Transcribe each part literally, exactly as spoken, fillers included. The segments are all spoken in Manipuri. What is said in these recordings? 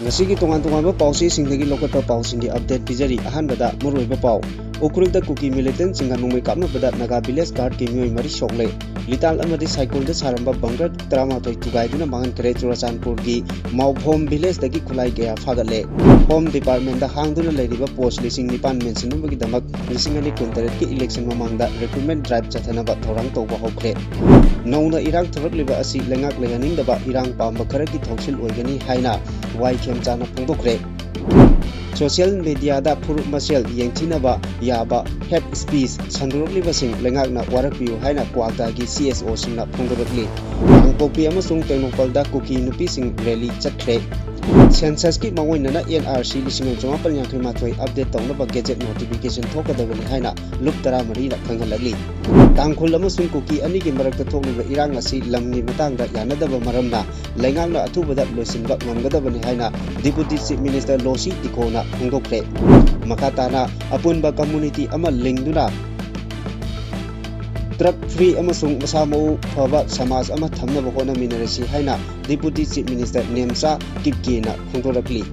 ꯉꯁꯤꯒꯤ ꯇꯣꯉꯥꯟ ꯇꯣꯉꯥꯟꯕ ꯄꯥꯎꯆꯦꯁꯤꯡꯗꯒꯤ ꯂꯧꯈꯠꯄ ꯄꯥꯎꯁꯤꯡꯒꯤ update ꯄꯤꯖꯔꯤ꯫ ꯑꯍꯥꯟꯕꯗ ꯃꯔꯨꯑꯣꯏꯕ ꯄꯥꯎ꯫ ꯎꯈ꯭ꯔꯨꯜꯗ ꯀꯨꯀꯤ militantꯁꯤꯡꯒ ꯅꯣꯡꯃꯩ ꯀꯥꯞꯅꯕꯗ ꯅꯥꯒꯥ village guardꯀꯤ ꯃꯤꯑꯣꯏ ꯃꯔꯤ ꯁꯣꯛꯂꯦ꯫ ꯂꯤꯇꯥꯜ ꯑꯃꯗꯤ ꯁꯥꯏꯀꯜꯗ ꯁꯥꯔꯝꯕ bunker ꯇꯔꯥꯃꯥꯊꯣꯏ ꯊꯨꯒꯥꯏꯗꯨꯅ ꯃꯥꯡꯍꯟꯈ꯭ꯔꯦ꯫ ꯆꯨꯔꯥꯆꯥꯟꯄꯨꯔꯒꯤ ꯃꯥꯎꯚꯣꯝ villageꯇꯒꯤ ꯈꯨꯠꯂꯥꯏ ꯀꯌꯥ ꯐꯥꯒꯠꯂꯦ꯫ ꯍꯣꯝ department ꯍꯥꯡꯗꯨꯅ ꯂꯩꯔꯤꯕ post ꯂꯤꯁꯤꯡ ꯅꯤꯄꯥꯟ ꯃꯦꯟꯁꯤꯟꯅꯕꯒꯤꯗꯃꯛ ꯂꯤꯁꯤꯡ ꯑꯅꯤ ꯀꯨꯟꯇꯔꯦꯠꯀꯤ election ꯃꯃꯥꯡꯗ recruitment drive ꯆꯠꯊꯅꯕ ꯊꯧꯔꯥꯡ ꯇꯧꯕ ꯍꯧꯈ꯭ꯔꯦ꯫ ꯅꯧꯅ ꯏꯔꯥꯡ ꯊꯣꯔꯛꯂꯤꯕ ꯑꯁꯤ ꯂꯩꯉꯥꯛ ꯂꯩꯍꯟꯅꯤꯡꯗꯕ ꯏꯔꯥꯡ ꯄꯥꯝꯕ ꯈꯔꯒꯤ ꯊꯧꯁꯤꯜ ꯑꯣꯏꯒꯅꯤ ꯍꯥꯏꯅ ꯋꯥꯏ ꯈꯦꯝꯆꯥꯅ ꯐꯣꯡꯗꯣꯛꯈ꯭ꯔꯦ꯫ Social mediaꯗ ꯐꯨꯔꯨꯞ ꯃꯁꯦꯜ ꯌꯦꯡꯊꯤꯅꯕ ꯌꯥꯕ hate speech ꯁꯟꯗꯣꯔꯛꯂꯤꯕꯁꯤꯡ ꯂꯩꯉꯥꯛꯅ ꯋꯥꯔꯛꯄꯤꯌꯨ ꯍꯥꯏꯅ ꯀ꯭ꯋꯥꯛꯇꯥꯒꯤ CSOꯁꯤꯡꯅ ꯐꯣꯡꯗꯣꯔꯛꯂꯤ꯫ ꯀꯥꯡꯄꯣꯛꯄꯤ ꯑꯃꯁꯨꯡ ꯇꯦꯡꯅꯧꯄꯜꯗ ꯀꯨꯀꯤ ꯅꯨꯄꯤꯁꯤꯡ rally ꯆꯠꯈ꯭ꯔꯦ꯫ Censusꯀꯤ ꯃꯥꯡꯑꯣꯏꯅꯅ NRC ꯂꯤꯁꯤꯡ ꯑꯃ ꯆꯃꯥꯄꯜ ꯌꯥꯡꯈꯩ ꯃꯥꯊꯣꯏ update ꯇꯧꯅꯕ gazette notification ꯊꯣꯛꯀꯗꯕꯅꯤ ꯍꯥꯏꯅ ꯂꯨꯞ ꯇꯔꯥꯃꯔꯤꯅ ꯈꯪꯍꯜꯂꯛꯂꯤ꯫ ꯇꯥꯡꯈꯨꯜ ꯑꯃꯁꯨꯡ ꯀꯨꯀꯤ ꯑꯅꯤꯒꯤ ꯃꯔꯛꯇ ꯊꯣꯛꯂꯤꯕ ꯏꯔꯥꯡ ꯑꯁꯤ ꯂꯝꯒꯤ ꯃꯇꯥꯡꯗ ꯌꯥꯅꯗꯕ ꯃꯔꯝꯅ ꯂꯩꯉꯥꯛꯅ ꯑꯊꯨꯕꯗ ꯂꯣꯏꯁꯤꯟꯕ ꯉꯝꯒꯗꯕꯅꯤ ꯍꯥꯏꯅ Deputy Chief Minister ꯂꯣꯁꯤ ꯇꯤꯈꯣꯅ ꯐꯣꯡꯗꯣꯛꯈ꯭ꯔꯦ꯫ ꯃꯈꯥ ꯇꯥꯅ ꯑꯄꯨꯟꯕ community ꯑꯃ ꯂꯤꯡꯗꯨꯅ drug free ꯑꯃꯁꯨꯡ ꯃꯁꯥ ꯃꯎ ꯐꯕ ꯁꯃꯥꯖ ꯑꯃ ꯊꯝꯅꯕ ꯍꯣꯠꯅꯃꯤꯟꯅꯔꯁꯤ ꯍꯥꯏꯅ Deputy Chief Minister ꯅꯦꯝꯆꯥ ꯀꯤꯞꯀꯦꯅ ꯐꯣꯡꯗꯣꯔꯛꯂꯤ꯫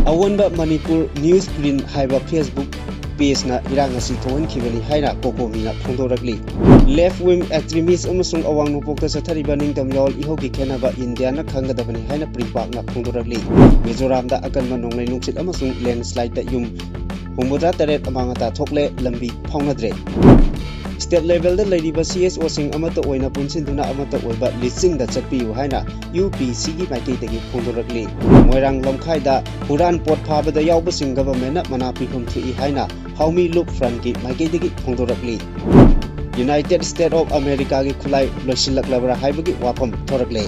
ꯑꯑꯣꯟꯕ ꯃꯅꯤꯄꯨꯔ News Print ꯍꯥꯏꯕ Facebook pageꯅ ꯏꯔꯥꯡ ꯑꯁꯤ ꯊꯣꯛꯍꯟꯈꯤꯕꯅꯤ ꯍꯥꯏꯅ ꯀꯣꯀꯣꯃꯤꯅ ꯐꯣꯡꯗꯣꯔꯛꯂꯤ꯫ Left wing extremist ꯑꯃꯁꯨꯡ ꯑꯋꯥꯡ ꯅꯣꯡꯄꯣꯛꯇ ꯆꯠꯊꯔꯤꯕ ꯅꯤꯡꯇꯝ ꯌꯥꯑꯣꯜ ꯏꯍꯧꯒꯤ ꯈꯦꯟꯅꯕ ꯏꯟꯗꯤꯌꯥꯅ ꯈꯪꯒꯗꯕꯅꯤ ꯍꯥꯏꯅ ꯄ꯭ꯔꯤꯄꯥꯛꯅ ꯐꯣꯡꯗꯣꯔꯛꯂꯤ꯫ ꯃꯤꯖꯣꯔꯥꯝꯗ ꯑꯀꯟꯕ ꯅꯣꯡꯂꯩ ꯅꯨꯡꯁꯤꯠ ꯑꯃꯁꯨꯡ landslideꯇ ꯌꯨꯝ ꯍꯨꯝꯐꯨꯇꯔꯥ ꯇꯔꯦꯠ ꯑꯃꯥꯡ ꯑꯇꯥ ꯊꯣꯛꯂꯦ, ꯂꯝꯕꯤ ꯐꯥꯎꯅꯗ꯭ꯔꯦ꯫ State levelꯗ ꯂꯩꯔꯤꯕ CSOꯁꯤꯡ ꯑꯃꯠꯇ ꯑꯣꯏꯅ ꯄꯨꯟꯁꯤꯟꯗꯨꯅ ꯑꯃꯠꯇ ꯑꯣꯏꯕ ꯂꯤꯁꯤꯡꯗ ꯆꯠꯄꯤꯌꯨ ꯍꯥꯏꯅ UPCꯒꯤ ꯃꯥꯏꯀꯩꯗꯒꯤ ꯐꯣꯡꯗꯣꯔꯛꯂꯤ꯫ ꯃꯣꯏꯔꯥꯡ ꯂꯝꯈꯥꯏꯗ ꯍꯨꯔꯥꯟ ꯄꯣꯠ ꯐꯥꯕꯗ ꯌꯥꯎꯕꯁꯤꯡ governmentꯅ ꯃꯅꯥ ꯄꯤꯐꯝ ꯊꯣꯛꯏ ꯍꯥꯏꯅ ꯍꯥꯎꯃꯤ ꯂꯨꯞ frontꯀꯤ ꯃꯥꯏꯀꯩꯗꯒꯤ ꯐꯣꯡꯗꯣꯔꯛꯂꯤ꯫ United States of Americaꯒꯤ ꯈꯨꯠꯂꯥꯏ ꯂꯣꯏꯁꯤꯜꯂꯛꯂꯕ꯭ꯔꯥ ꯍꯥꯏꯕꯒꯤ ꯋꯥꯐꯝ ꯊꯣꯔꯛꯂꯦ꯫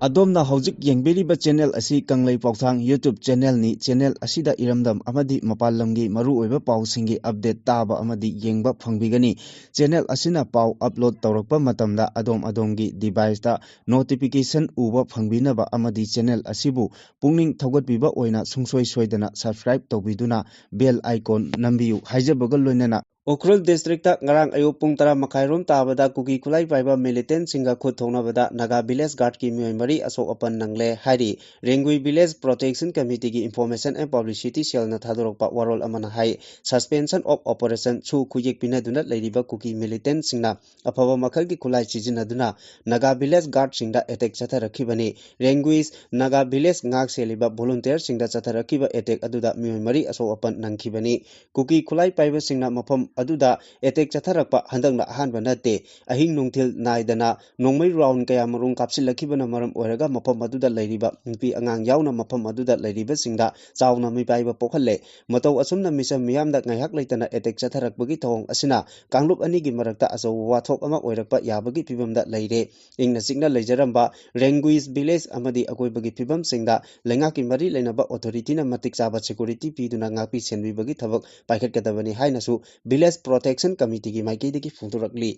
ꯑꯗꯣꯝꯅ ꯍꯧꯖꯤꯛ ꯌꯦꯡꯕꯤꯔꯤꯕ channel ꯑꯁꯤ ꯀꯪꯂꯩ ꯄꯥꯎꯊꯥꯡ YouTube channelꯅꯤ꯫ Channel ꯑꯁꯤꯗ ꯏꯔꯝꯗꯝ ꯑꯃꯗꯤ ꯃꯄꯥꯟ ꯂꯝꯒꯤ ꯃꯔꯨꯑꯣꯏꯕ ꯄꯥꯎꯁꯤꯡꯒꯤ update ꯇꯥꯕ ꯑꯃꯗꯤ ꯌꯦꯡꯕ ꯐꯪꯕꯤꯒꯅꯤ꯫ Channel ꯑꯁꯤꯅ ꯄꯥꯎ upload ꯇꯧꯔꯛꯄ ꯃꯇꯝꯗ ꯑꯗꯣꯝ ꯑꯗꯣꯝꯒꯤ deviceꯇ notification ꯎꯕ ꯐꯪꯕꯤꯅꯕ ꯑꯃꯗꯤ channel ꯑꯁꯤꯕꯨ ꯄꯨꯛꯅꯤꯡ ꯊꯧꯒꯠꯄꯤꯕ ꯑꯣꯏꯅ ꯁꯨꯡꯁꯣꯏ ꯁꯣꯏꯗꯅ subscribe ꯇꯧꯕꯤꯗꯨꯅ bell icon ꯅꯝꯕꯤꯌꯨ ꯍꯥꯏꯖꯕꯒ ꯂꯣꯏꯅꯅ ꯎꯈ꯭ꯔꯨꯜ ꯗꯤꯁꯇ꯭ꯔꯤꯛꯇ ꯉꯔꯥꯡ ꯑꯌꯨꯛ ꯄꯨꯡ ꯇꯔꯥ ꯃꯈꯥꯏꯔꯣꯝ ꯇꯥꯕꯗ ꯀꯨꯀꯤ ꯈꯨꯠꯂꯥꯏ ꯄꯥꯏꯕ ꯃꯤꯂꯤꯇꯦꯟꯁꯤꯡꯒ ꯈꯨꯠ ꯊꯣꯛꯅꯕꯗ ꯅꯥꯒꯥ ꯚꯤꯂꯦꯖ ꯒꯥꯔꯗꯀꯤ ꯃꯤꯑꯣꯏ ꯃꯔꯤ ꯑꯁꯣꯛ ꯑꯄꯟ ꯅꯪꯂꯦ ꯍꯥꯏꯔꯤ꯫ ꯔꯦꯡꯒꯨꯏ ꯚꯤꯂꯦꯖ ꯄ꯭ꯔꯣꯇꯦꯛꯁꯟ ꯀꯃꯤꯇꯤꯒꯤ ꯏꯟꯐꯣꯔꯃꯦꯁꯟ ꯑꯦꯟ ꯄꯕ꯭ꯂꯤꯁꯤꯇꯤ ꯁꯦꯜꯅ ꯊꯥꯗꯣꯔꯛꯄ ꯋꯥꯔꯣꯜ ꯑꯃꯅ ꯍꯥꯏ, ꯁꯁꯄꯦꯟꯁꯟ ꯑꯣꯐ ꯑꯣꯄꯔꯦꯁꯟ ꯁꯨ ꯈꯨꯌꯦꯛ ꯄꯤꯅꯗꯨꯅ ꯂꯩꯔꯤꯕ ꯀꯨꯀꯤ ꯃꯤꯂꯤꯇꯦꯟꯁꯤꯡꯅ ꯑꯐꯕ ꯃꯈꯜꯒꯤ ꯈꯨꯠꯂꯥꯏ ꯁꯤꯖꯤꯟꯅꯗꯨꯅ ꯅꯥꯒꯥ ꯚꯤꯂꯦꯖ ꯒꯥꯔꯗꯁꯤꯡꯗ ꯑꯦꯇꯦꯛ ꯆꯠꯊꯔꯛꯈꯤꯕꯅꯤ꯫ ꯔꯦꯡꯒꯨꯏꯁ ꯅꯥꯒꯥ ꯚꯤꯂꯦꯖ ꯉꯥꯛ ꯁꯦꯜꯂꯤꯕ ꯚꯣꯂꯨꯟꯇꯤꯌꯔꯁꯤꯡꯗ ꯆꯠꯊꯔꯛꯈꯤꯕ ꯑꯦꯇꯦꯛ ꯑꯗꯨꯗ ꯃꯤꯑꯣꯏ ꯃꯔꯤ ꯑꯁꯣꯛ ꯑꯄꯟ ꯅꯪꯈꯤꯕꯅꯤ꯫ ꯀꯨꯀꯤ ꯈꯨꯠꯂꯥꯏ ꯄꯥꯏꯕꯁꯤꯡꯅ ꯃꯐꯝ ꯑꯗꯨꯗ ꯑꯦꯇꯦꯛ ꯆꯠꯊꯔꯛꯄ ꯍꯟꯗꯛꯅ ꯑꯍꯥꯟꯕ ꯅꯠꯇꯦ꯫ ꯑꯍꯤꯡ ꯅꯨꯡꯊꯤꯜ ꯅꯥꯏꯗꯅ ꯅꯣꯡꯃꯩ ꯔꯥꯎꯟ ꯀꯌꯥ ꯃꯔꯨꯝ ꯀꯥꯞꯁꯤꯜꯂꯛꯈꯤꯕꯅ ꯃꯔꯝ ꯑꯣꯏꯔꯒ ꯃꯐꯝ ꯑꯗꯨꯗ ꯂꯩꯔꯤꯕ ꯅꯨꯄꯤ ꯑꯉꯥꯡ ꯌꯥꯎꯅ ꯃꯐꯝ ꯑꯗꯨꯗ ꯂꯩꯔꯤꯕꯁꯤꯡꯗ ꯆꯥꯎꯅ ꯃꯤꯄꯥꯏꯕ ꯄꯣꯛꯍꯜꯂꯦ꯫ ꯃꯇꯧ ꯑꯁꯨꯝꯅ ꯃꯤꯆꯝ ꯃꯤꯌꯥꯝꯗ ꯉꯥꯏꯍꯥꯛ ꯂꯩꯇꯅ ꯑꯦꯇꯦꯛ ꯆꯠꯊꯔꯛꯄꯒꯤ ꯊꯧꯑꯣꯡ ꯑꯁꯤꯅ ꯀꯥꯡꯂꯨꯞ ꯑꯅꯤꯒꯤ ꯃꯔꯛꯇ ꯑꯆꯧꯕ ꯋꯥꯊꯣꯛ ꯑꯃ ꯑꯣꯏꯔꯛꯄ ꯌꯥꯕꯒꯤ ꯐꯤꯕꯝꯗ ꯂꯩꯔꯦ꯫ ꯏꯪꯅ ꯆꯤꯛꯅ ꯂꯩꯖꯔꯝꯕ ꯔꯦꯡꯒꯨꯏꯁ ꯚꯤꯂꯦꯖ ꯑꯃꯗꯤ ꯑꯀꯣꯏꯕꯒꯤ ꯐꯤꯕꯝꯁꯤꯡꯗ ꯂꯩꯉꯥꯛꯀꯤ ꯃꯔꯤ ꯂꯩꯅꯕ ꯑꯣꯊꯣꯔꯤꯇꯤꯅ ꯃꯇꯤꯛ ꯆꯥꯕ ꯁꯦꯀ꯭ꯌꯨꯔꯤꯇꯤ ꯄꯤꯗꯨꯅ ꯉꯥꯛꯄꯤ ꯁꯦꯟꯕꯤꯕꯒꯤ ꯊꯕꯛ ꯄꯥꯏꯈꯠꯀꯗꯕꯅꯤ ꯍꯥꯏꯅꯁꯨ ꯚꯤꯂꯦꯖ ꯄ꯭ꯔꯣꯇꯦꯛꯁꯟ ꯀꯃꯤꯇꯤꯒꯤ ꯃꯥꯏꯀꯩꯗꯒꯤ ꯐꯣꯡꯗꯣꯔꯛꯂꯤ꯫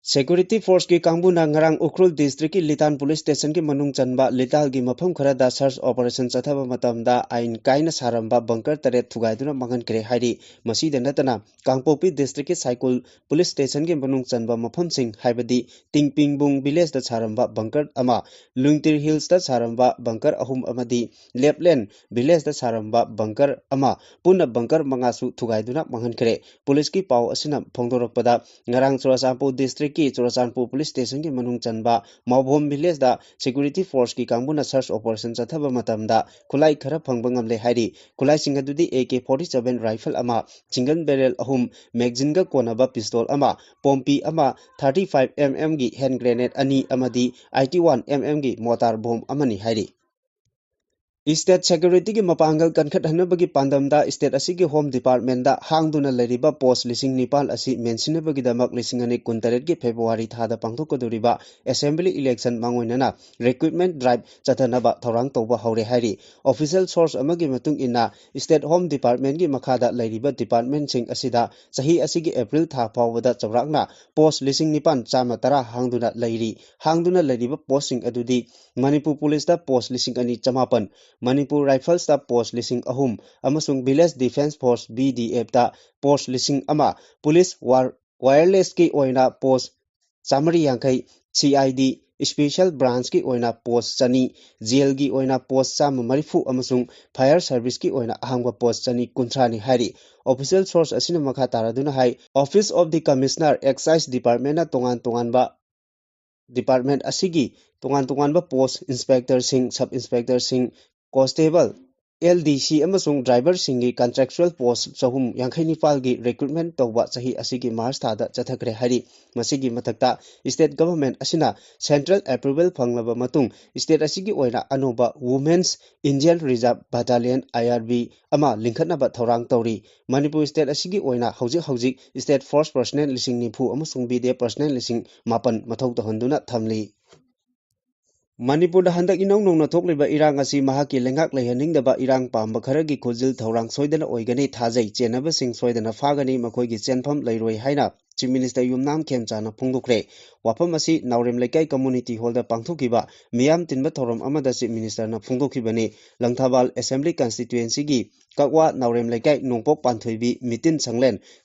ꯁꯦꯀ꯭ꯌꯨꯔꯤꯇꯤ ꯐꯣꯔꯁꯀꯤ ꯀꯥꯡꯕꯨꯅ ꯉꯔꯥꯡ ꯎꯈ꯭ꯔꯨꯜ ꯗꯤꯁꯇ꯭ꯔꯤꯛꯀꯤ ꯂꯤꯇꯥꯟ ꯄꯨꯂꯤꯁ ꯁ꯭ꯇꯦꯁꯟꯒꯤ ꯃꯅꯨꯡ ꯆꯟꯕ ꯂꯤꯇꯥꯜꯒꯤ ꯃꯐꯝ ꯈꯔꯗ ꯁꯔꯆ ꯑꯣꯄꯔꯦꯁꯟ ꯆꯠꯊꯕ ꯃꯇꯝꯗ ꯑꯥꯏꯟ ꯀꯥꯏꯅ ꯁꯥꯔꯝꯕ ꯕꯪꯀꯔ ꯇꯔꯦꯠ ꯊꯨꯒꯥꯏꯗꯨꯅ ꯃꯥꯡꯍꯟꯈ꯭ꯔꯦ ꯍꯥꯏꯔꯤ꯫ ꯃꯁꯤꯗ ꯅꯠꯇꯅ ꯀꯥꯡꯄꯣꯛꯄꯤ ꯗꯤꯁꯇ꯭ꯔꯤꯛꯀꯤ ꯁꯥꯏꯀꯨꯜ ꯄꯨꯂꯤꯁ ꯁ꯭ꯇꯦꯁꯟꯒꯤ ꯃꯅꯨꯡ ꯆꯟꯕ ꯃꯐꯝꯁꯤꯡ, ꯍꯥꯏꯕꯗꯤ ꯇꯤꯡꯄꯤꯡꯕꯨꯡ ꯚꯤꯂꯦꯖꯇ ꯁꯥꯔꯝꯕ ꯕꯪꯀꯔ ꯑꯃ, ꯂꯨꯏꯡꯇꯤꯔ ꯍꯤꯜꯁꯇ ꯁꯥꯔꯝꯕ ꯕꯪꯀꯔ ꯑꯍꯨꯝ ꯑꯃꯗꯤ ꯂꯦꯞꯂꯦꯟ ꯚꯤꯂꯦꯖꯇ ꯁꯥꯔꯝꯕ ꯕꯪꯀꯔ ꯑꯃ, ꯄꯨꯟꯅ ꯕꯪꯀꯔ ꯃꯉꯥꯁꯨ ꯊꯨꯒꯥꯏꯗꯨꯅ ꯃꯥꯡꯍꯟꯈ꯭ꯔꯦ꯫ ꯄꯨꯂꯤꯁꯀꯤ ꯄꯥꯎ ꯑꯁꯤꯅ ꯐꯣꯡꯗꯣꯔꯛꯄꯗ, ꯉꯔꯥꯡ ꯆꯨꯔꯆꯥꯟꯄꯨꯔ ꯗꯤꯁꯇ꯭ꯔꯤꯛꯀꯤ ꯆꯨꯔꯆꯥꯟꯄꯨꯔ ꯄꯨꯂꯤꯁ ꯁ꯭ꯇꯦꯁꯟꯒꯤ ꯃꯅꯨꯡ ꯆꯟꯕ ꯃꯥꯎꯕꯣꯝ ꯚꯤꯂꯦꯖꯇ ꯁꯦꯀ꯭ꯌꯨꯔꯤꯇꯤ ꯐꯣꯔꯁꯀꯤ ꯀꯥꯡꯕꯨꯅ ꯁꯔꯆ ꯑꯣꯄꯔꯦꯁꯟ ꯆꯠꯊꯕ ꯃꯇꯝꯗ ꯈꯨꯠꯂꯥꯏ ꯈꯔ ꯐꯪꯕ ꯉꯝꯂꯦ ꯍꯥꯏꯔꯤ꯫ ꯈꯨꯠꯂꯥꯏꯁꯤꯡ ꯑꯗꯨꯗꯤ A K forty seven rifle ꯑꯃ, ꯁꯤꯡꯒꯜ ꯕꯦꯔꯦꯜ ꯑꯍꯨꯝ, ꯃꯦꯒꯖꯤꯟꯒ ꯀꯣꯟꯅꯕ ꯄꯤꯁꯇꯣꯜ ꯑꯃ, ꯄꯣꯝꯄꯤ ꯑꯃ, ꯊꯥꯔꯇꯤ ꯐꯥꯏꯚ ꯑꯦꯝ ꯑꯦꯝꯒꯤ ꯍꯦꯟ ꯒ꯭ꯔꯦꯅꯦꯗ ꯑꯅꯤ ꯑꯃꯗꯤ ꯑꯩꯠꯇꯤ ꯋꯥꯟ ꯑꯦꯝ ꯑꯦꯝꯒꯤ ꯃꯣꯇꯥꯔ ꯕꯣꯝ ꯑꯃꯅꯤ ꯍꯥꯏꯔꯤ꯫ ꯁ꯭ꯇꯦꯠ ꯁꯦꯀ꯭ꯌꯨꯔꯤꯇꯤꯒꯤ ꯃꯄꯥꯡꯒꯜ ꯀꯟꯈꯠꯍꯟꯅꯕꯒꯤ ꯄꯥꯟꯗꯝꯗ ꯁ꯭ꯇꯦꯠ ꯑꯁꯤꯒꯤ ꯍꯣꯝ ꯗꯤꯄꯥꯔꯠꯃꯦꯟꯗ ꯍꯥꯡꯗꯨꯅ ꯂꯩꯔꯤꯕ ꯄꯣꯁ ꯂꯤꯁꯤꯡ ꯅꯤꯄꯥꯟ ꯑꯁꯤ ꯃꯦꯟꯁꯤꯟꯅꯕꯒꯤꯗꯃꯛ ꯂꯤꯁꯤꯡ ꯑꯅꯤ ꯀꯨꯟꯇꯔꯦꯠꯀꯤ ꯐꯦꯕ꯭ꯔꯨꯋꯥꯔꯤ ꯊꯥꯗ ꯄꯥꯡꯊꯣꯛꯀꯗꯧꯔꯤꯕ ꯑꯦꯁꯦꯝꯕ꯭ꯂꯤ ꯏꯂꯦꯛꯁꯟ ꯃꯥꯡꯑꯣꯏꯅꯅ ꯔꯤꯀ꯭ꯔꯨꯠꯃꯦꯟ ꯗ꯭ꯔꯥꯏꯚ ꯆꯠꯊꯅꯕ ꯊꯧꯔꯥꯡ ꯇꯧꯕ ꯍꯧꯔꯦ ꯍꯥꯏꯔꯤ꯫ ꯑꯣꯐꯤꯁꯤꯌꯦꯜ ꯁꯣꯔꯁ ꯑꯃꯒꯤ ꯃꯇꯨꯡ ꯏꯟꯅ, ꯁ꯭ꯇꯦꯠ ꯍꯣꯝ ꯗꯤꯄꯥꯔꯠꯃꯦꯟꯒꯤ ꯃꯈꯥꯗ ꯂꯩꯔꯤꯕ ꯗꯤꯄꯥꯔꯠꯃꯦꯟꯁꯤꯡ ꯑꯁꯤꯗ ꯆꯍꯤ ꯑꯁꯤꯒꯤ ꯑꯦꯄ꯭ꯔꯤꯜ ꯊꯥ ꯐꯥꯎꯕꯗ ꯆꯥꯎꯔꯥꯛꯅ ꯄꯣꯁ ꯂꯤꯁꯤꯡ ꯅꯤꯄꯥꯟ ꯆꯥꯝꯃ ꯇꯔꯥ ꯍꯥꯡꯗꯨꯅ ꯂꯩꯔꯤ꯫ ꯍꯥꯡꯗꯨꯅ ꯂꯩꯔꯤꯕ ꯄꯣꯁꯁꯤꯡ ꯑꯗꯨꯗꯤ ꯃꯅꯤꯄꯨꯔ ꯄꯨꯂꯤꯁꯇ ꯄꯣꯁ ꯂꯤꯁꯤꯡ ꯑꯅꯤ ꯆꯃꯥꯄꯟ, ꯃꯅꯤꯄꯨꯔ ꯔꯥꯏꯐꯜꯁꯇ ꯄꯣꯁ ꯂꯤꯁꯤꯡ ꯑꯍꯨꯝ ꯑꯃꯁꯨꯡ ꯚꯤꯂꯦꯖ ꯗꯤꯐꯦꯟꯁ ꯐꯣꯔꯁ, ꯚꯤ ꯗꯤ ꯑꯦꯐꯇ, ꯄꯣꯁ ꯂꯤꯁꯤꯡ ꯑꯃ, ꯄꯨꯂꯤꯁ ꯋꯥꯔ-, ꯋꯥꯌꯔꯂꯦꯁꯀꯤ ꯑꯣꯏꯅ ꯄꯣꯁ ꯆꯥꯃꯔꯤ ꯌꯥꯡꯈꯩ, ꯁꯤ ꯑꯥꯏ ꯗꯤ ꯏꯁꯄꯦꯁꯦꯜ ꯕ꯭ꯔꯥꯟꯁꯀꯤ ꯑꯣꯏꯅ ꯄꯣꯁ ꯆꯅꯤ, ꯖꯦꯜꯒꯤ ꯑꯣꯏꯅ ꯄꯣꯁ ꯆꯥꯝꯃ ꯃꯔꯤꯐꯨ ꯑꯃꯁꯨꯡ ꯐꯥꯌꯔ ꯁꯔꯚꯤꯁꯀꯤ ꯑꯣꯏꯅ ꯑꯍꯥꯡꯕ ꯄꯣꯁ ꯆꯅꯤ ꯀꯨꯟꯊ꯭ꯔꯥꯅꯤ ꯍꯥꯏꯔꯤ꯫ ꯑꯣꯐꯤꯁꯤꯌꯦꯜ ꯁꯣꯔꯁ ꯑꯁꯤꯅ ꯃꯈꯥ ꯇꯥꯔꯗꯨꯅ ꯍꯥꯏ, Office of the Commissioner, Excise Departmentꯅ ꯇꯣꯉꯥꯟ ꯇꯣꯉꯥꯟꯕ ꯗꯤꯄꯥꯔꯠꯃꯦꯟꯠ ꯑꯁꯤꯒꯤ ꯇꯣꯉꯥꯟ ꯇꯣꯉꯥꯟꯕ ꯄꯣꯁ, ꯏꯟꯁꯄꯦꯛꯇꯔꯁꯤꯡ, ꯁꯕ ꯏꯟꯁꯄꯦꯛꯇꯔꯁꯤꯡ, ꯀꯣꯟꯁꯇꯦꯕꯜ, ꯑꯦꯜ ꯗꯤ ꯁꯤ ꯑꯃꯁꯨꯡ ꯗ꯭ꯔꯥꯏꯚꯔꯁꯤꯡꯒꯤ ꯀꯟꯇ꯭ꯔꯦꯛꯆꯨꯑꯦꯜ ꯄꯣꯁ ꯆꯍꯨꯝ ꯌꯥꯡꯈꯩ ꯅꯤꯄꯥꯜꯒꯤ ꯔꯤꯀ꯭ꯔꯨꯠꯃꯦꯟꯠ ꯇꯧꯕ ꯆꯍꯤ ꯑꯁꯤꯒꯤ ꯃꯥꯔꯆ ꯊꯥꯗ ꯆꯠꯊꯈ꯭ꯔꯦ ꯍꯥꯏꯔꯤ꯫ ꯃꯁꯤꯒꯤ ꯃꯊꯛꯇ, ꯁ꯭ꯇꯦꯠ ꯒꯚꯔꯟꯃꯦꯟꯠ ꯑꯁꯤꯅ ꯁꯦꯟꯇ꯭ꯔꯦꯜ ꯑꯦꯄ꯭ꯔꯨꯕꯦꯜ ꯐꯪꯂꯕ ꯃꯇꯨꯡ, ꯁ꯭ꯇꯦꯠ ꯑꯁꯤꯒꯤ ꯑꯣꯏꯅ ꯑꯅꯧꯕ Women's Indian Reserve Battalion, ꯑꯥꯏ ꯑꯥꯔ ꯕꯤ, ꯑꯃ ꯂꯤꯡꯈꯠꯅꯕ ꯊꯧꯔꯥꯡ ꯇꯧꯔꯤ꯫ ꯃꯅꯤꯄꯨꯔ ꯁ꯭ꯇꯦꯠ ꯑꯁꯤꯒꯤ ꯑꯣꯏꯅ ꯍꯧꯖꯤꯛ ꯍꯧꯖꯤꯛ ꯁ꯭ꯇꯦꯠ ꯐꯣꯔꯁ ꯄꯔꯁꯅꯦꯜ ꯂꯤꯁꯤꯡ ꯅꯤꯐꯨ ꯑꯃꯁꯨꯡ ꯕꯤ ꯗꯤ ꯑꯦꯐ ꯄꯔꯁꯅꯦꯜ ꯂꯤꯁꯤꯡ ꯃꯥꯄꯟ ꯃꯊꯧ ꯇꯧꯍꯟꯗꯨꯅ ꯊꯝꯂꯤ꯫ ꯃꯅꯤꯄꯨꯔꯗ ꯍꯟꯗꯛ ꯏꯅꯧ ꯅꯧꯅ ꯊꯣꯛꯂꯤꯕ ꯏꯔꯥꯡ ꯑꯁꯤ ꯃꯍꯥꯛꯀꯤ ꯂꯩꯉꯥꯛ ꯂꯩꯍꯟꯅꯤꯡꯗꯕ ꯏꯔꯥꯡ ꯄꯥꯝꯕ ꯈꯔꯒꯤ ꯈꯨꯖꯤꯜ ꯊꯧꯔꯥꯡ ꯁꯣꯏꯗꯅ ꯑꯣꯏꯒꯅꯤ꯫ ꯊꯥꯖꯩ, ꯆꯦꯟꯅꯕꯁꯤꯡ ꯁꯣꯏꯗꯅ ꯐꯥꯒꯅꯤ, ꯃꯈꯣꯏꯒꯤ ꯆꯦꯟꯐꯝ ꯂꯩꯔꯣꯏ ꯍꯥꯏꯅ ꯆꯤꯐ ꯃꯤꯅꯤꯁꯇꯔ ꯌꯨꯝꯅꯥꯝ ꯈꯦꯝꯆꯥꯅ ꯐꯣꯡꯗꯣꯛꯈ꯭ꯔꯦ꯫ ꯋꯥꯐꯝ ꯑꯁꯤ ꯅꯥꯎꯔꯦꯝ ꯂꯩꯀꯥꯏ ꯀꯝꯃꯨꯅꯤꯇꯤ ꯍꯣꯜꯗ ꯄꯥꯡꯊꯣꯛꯈꯤꯕ ꯃꯤꯌꯥꯝ ꯇꯤꯟꯕ ꯊꯧꯔꯝ ꯑꯃꯗ ꯆꯤꯐ ꯃꯤꯅꯤꯁꯇꯔꯅ ꯐꯣꯡꯗꯣꯛꯈꯤꯕꯅꯤ꯫ ꯂꯪꯊꯕꯥꯜ ꯑꯦꯁꯦꯝꯕ꯭ꯂꯤ ꯀꯟꯁꯇꯤꯇ꯭ꯋꯦꯟꯁꯤꯒꯤ ꯀꯛꯋꯥ ꯅꯥꯎꯔꯦꯝ ꯂꯩꯀꯥꯏ ꯅꯣꯡꯄꯣꯛ ꯄꯥꯟꯊꯣꯏꯕꯤ ꯃꯤꯇꯤꯟ ꯁꯪꯂꯦꯟ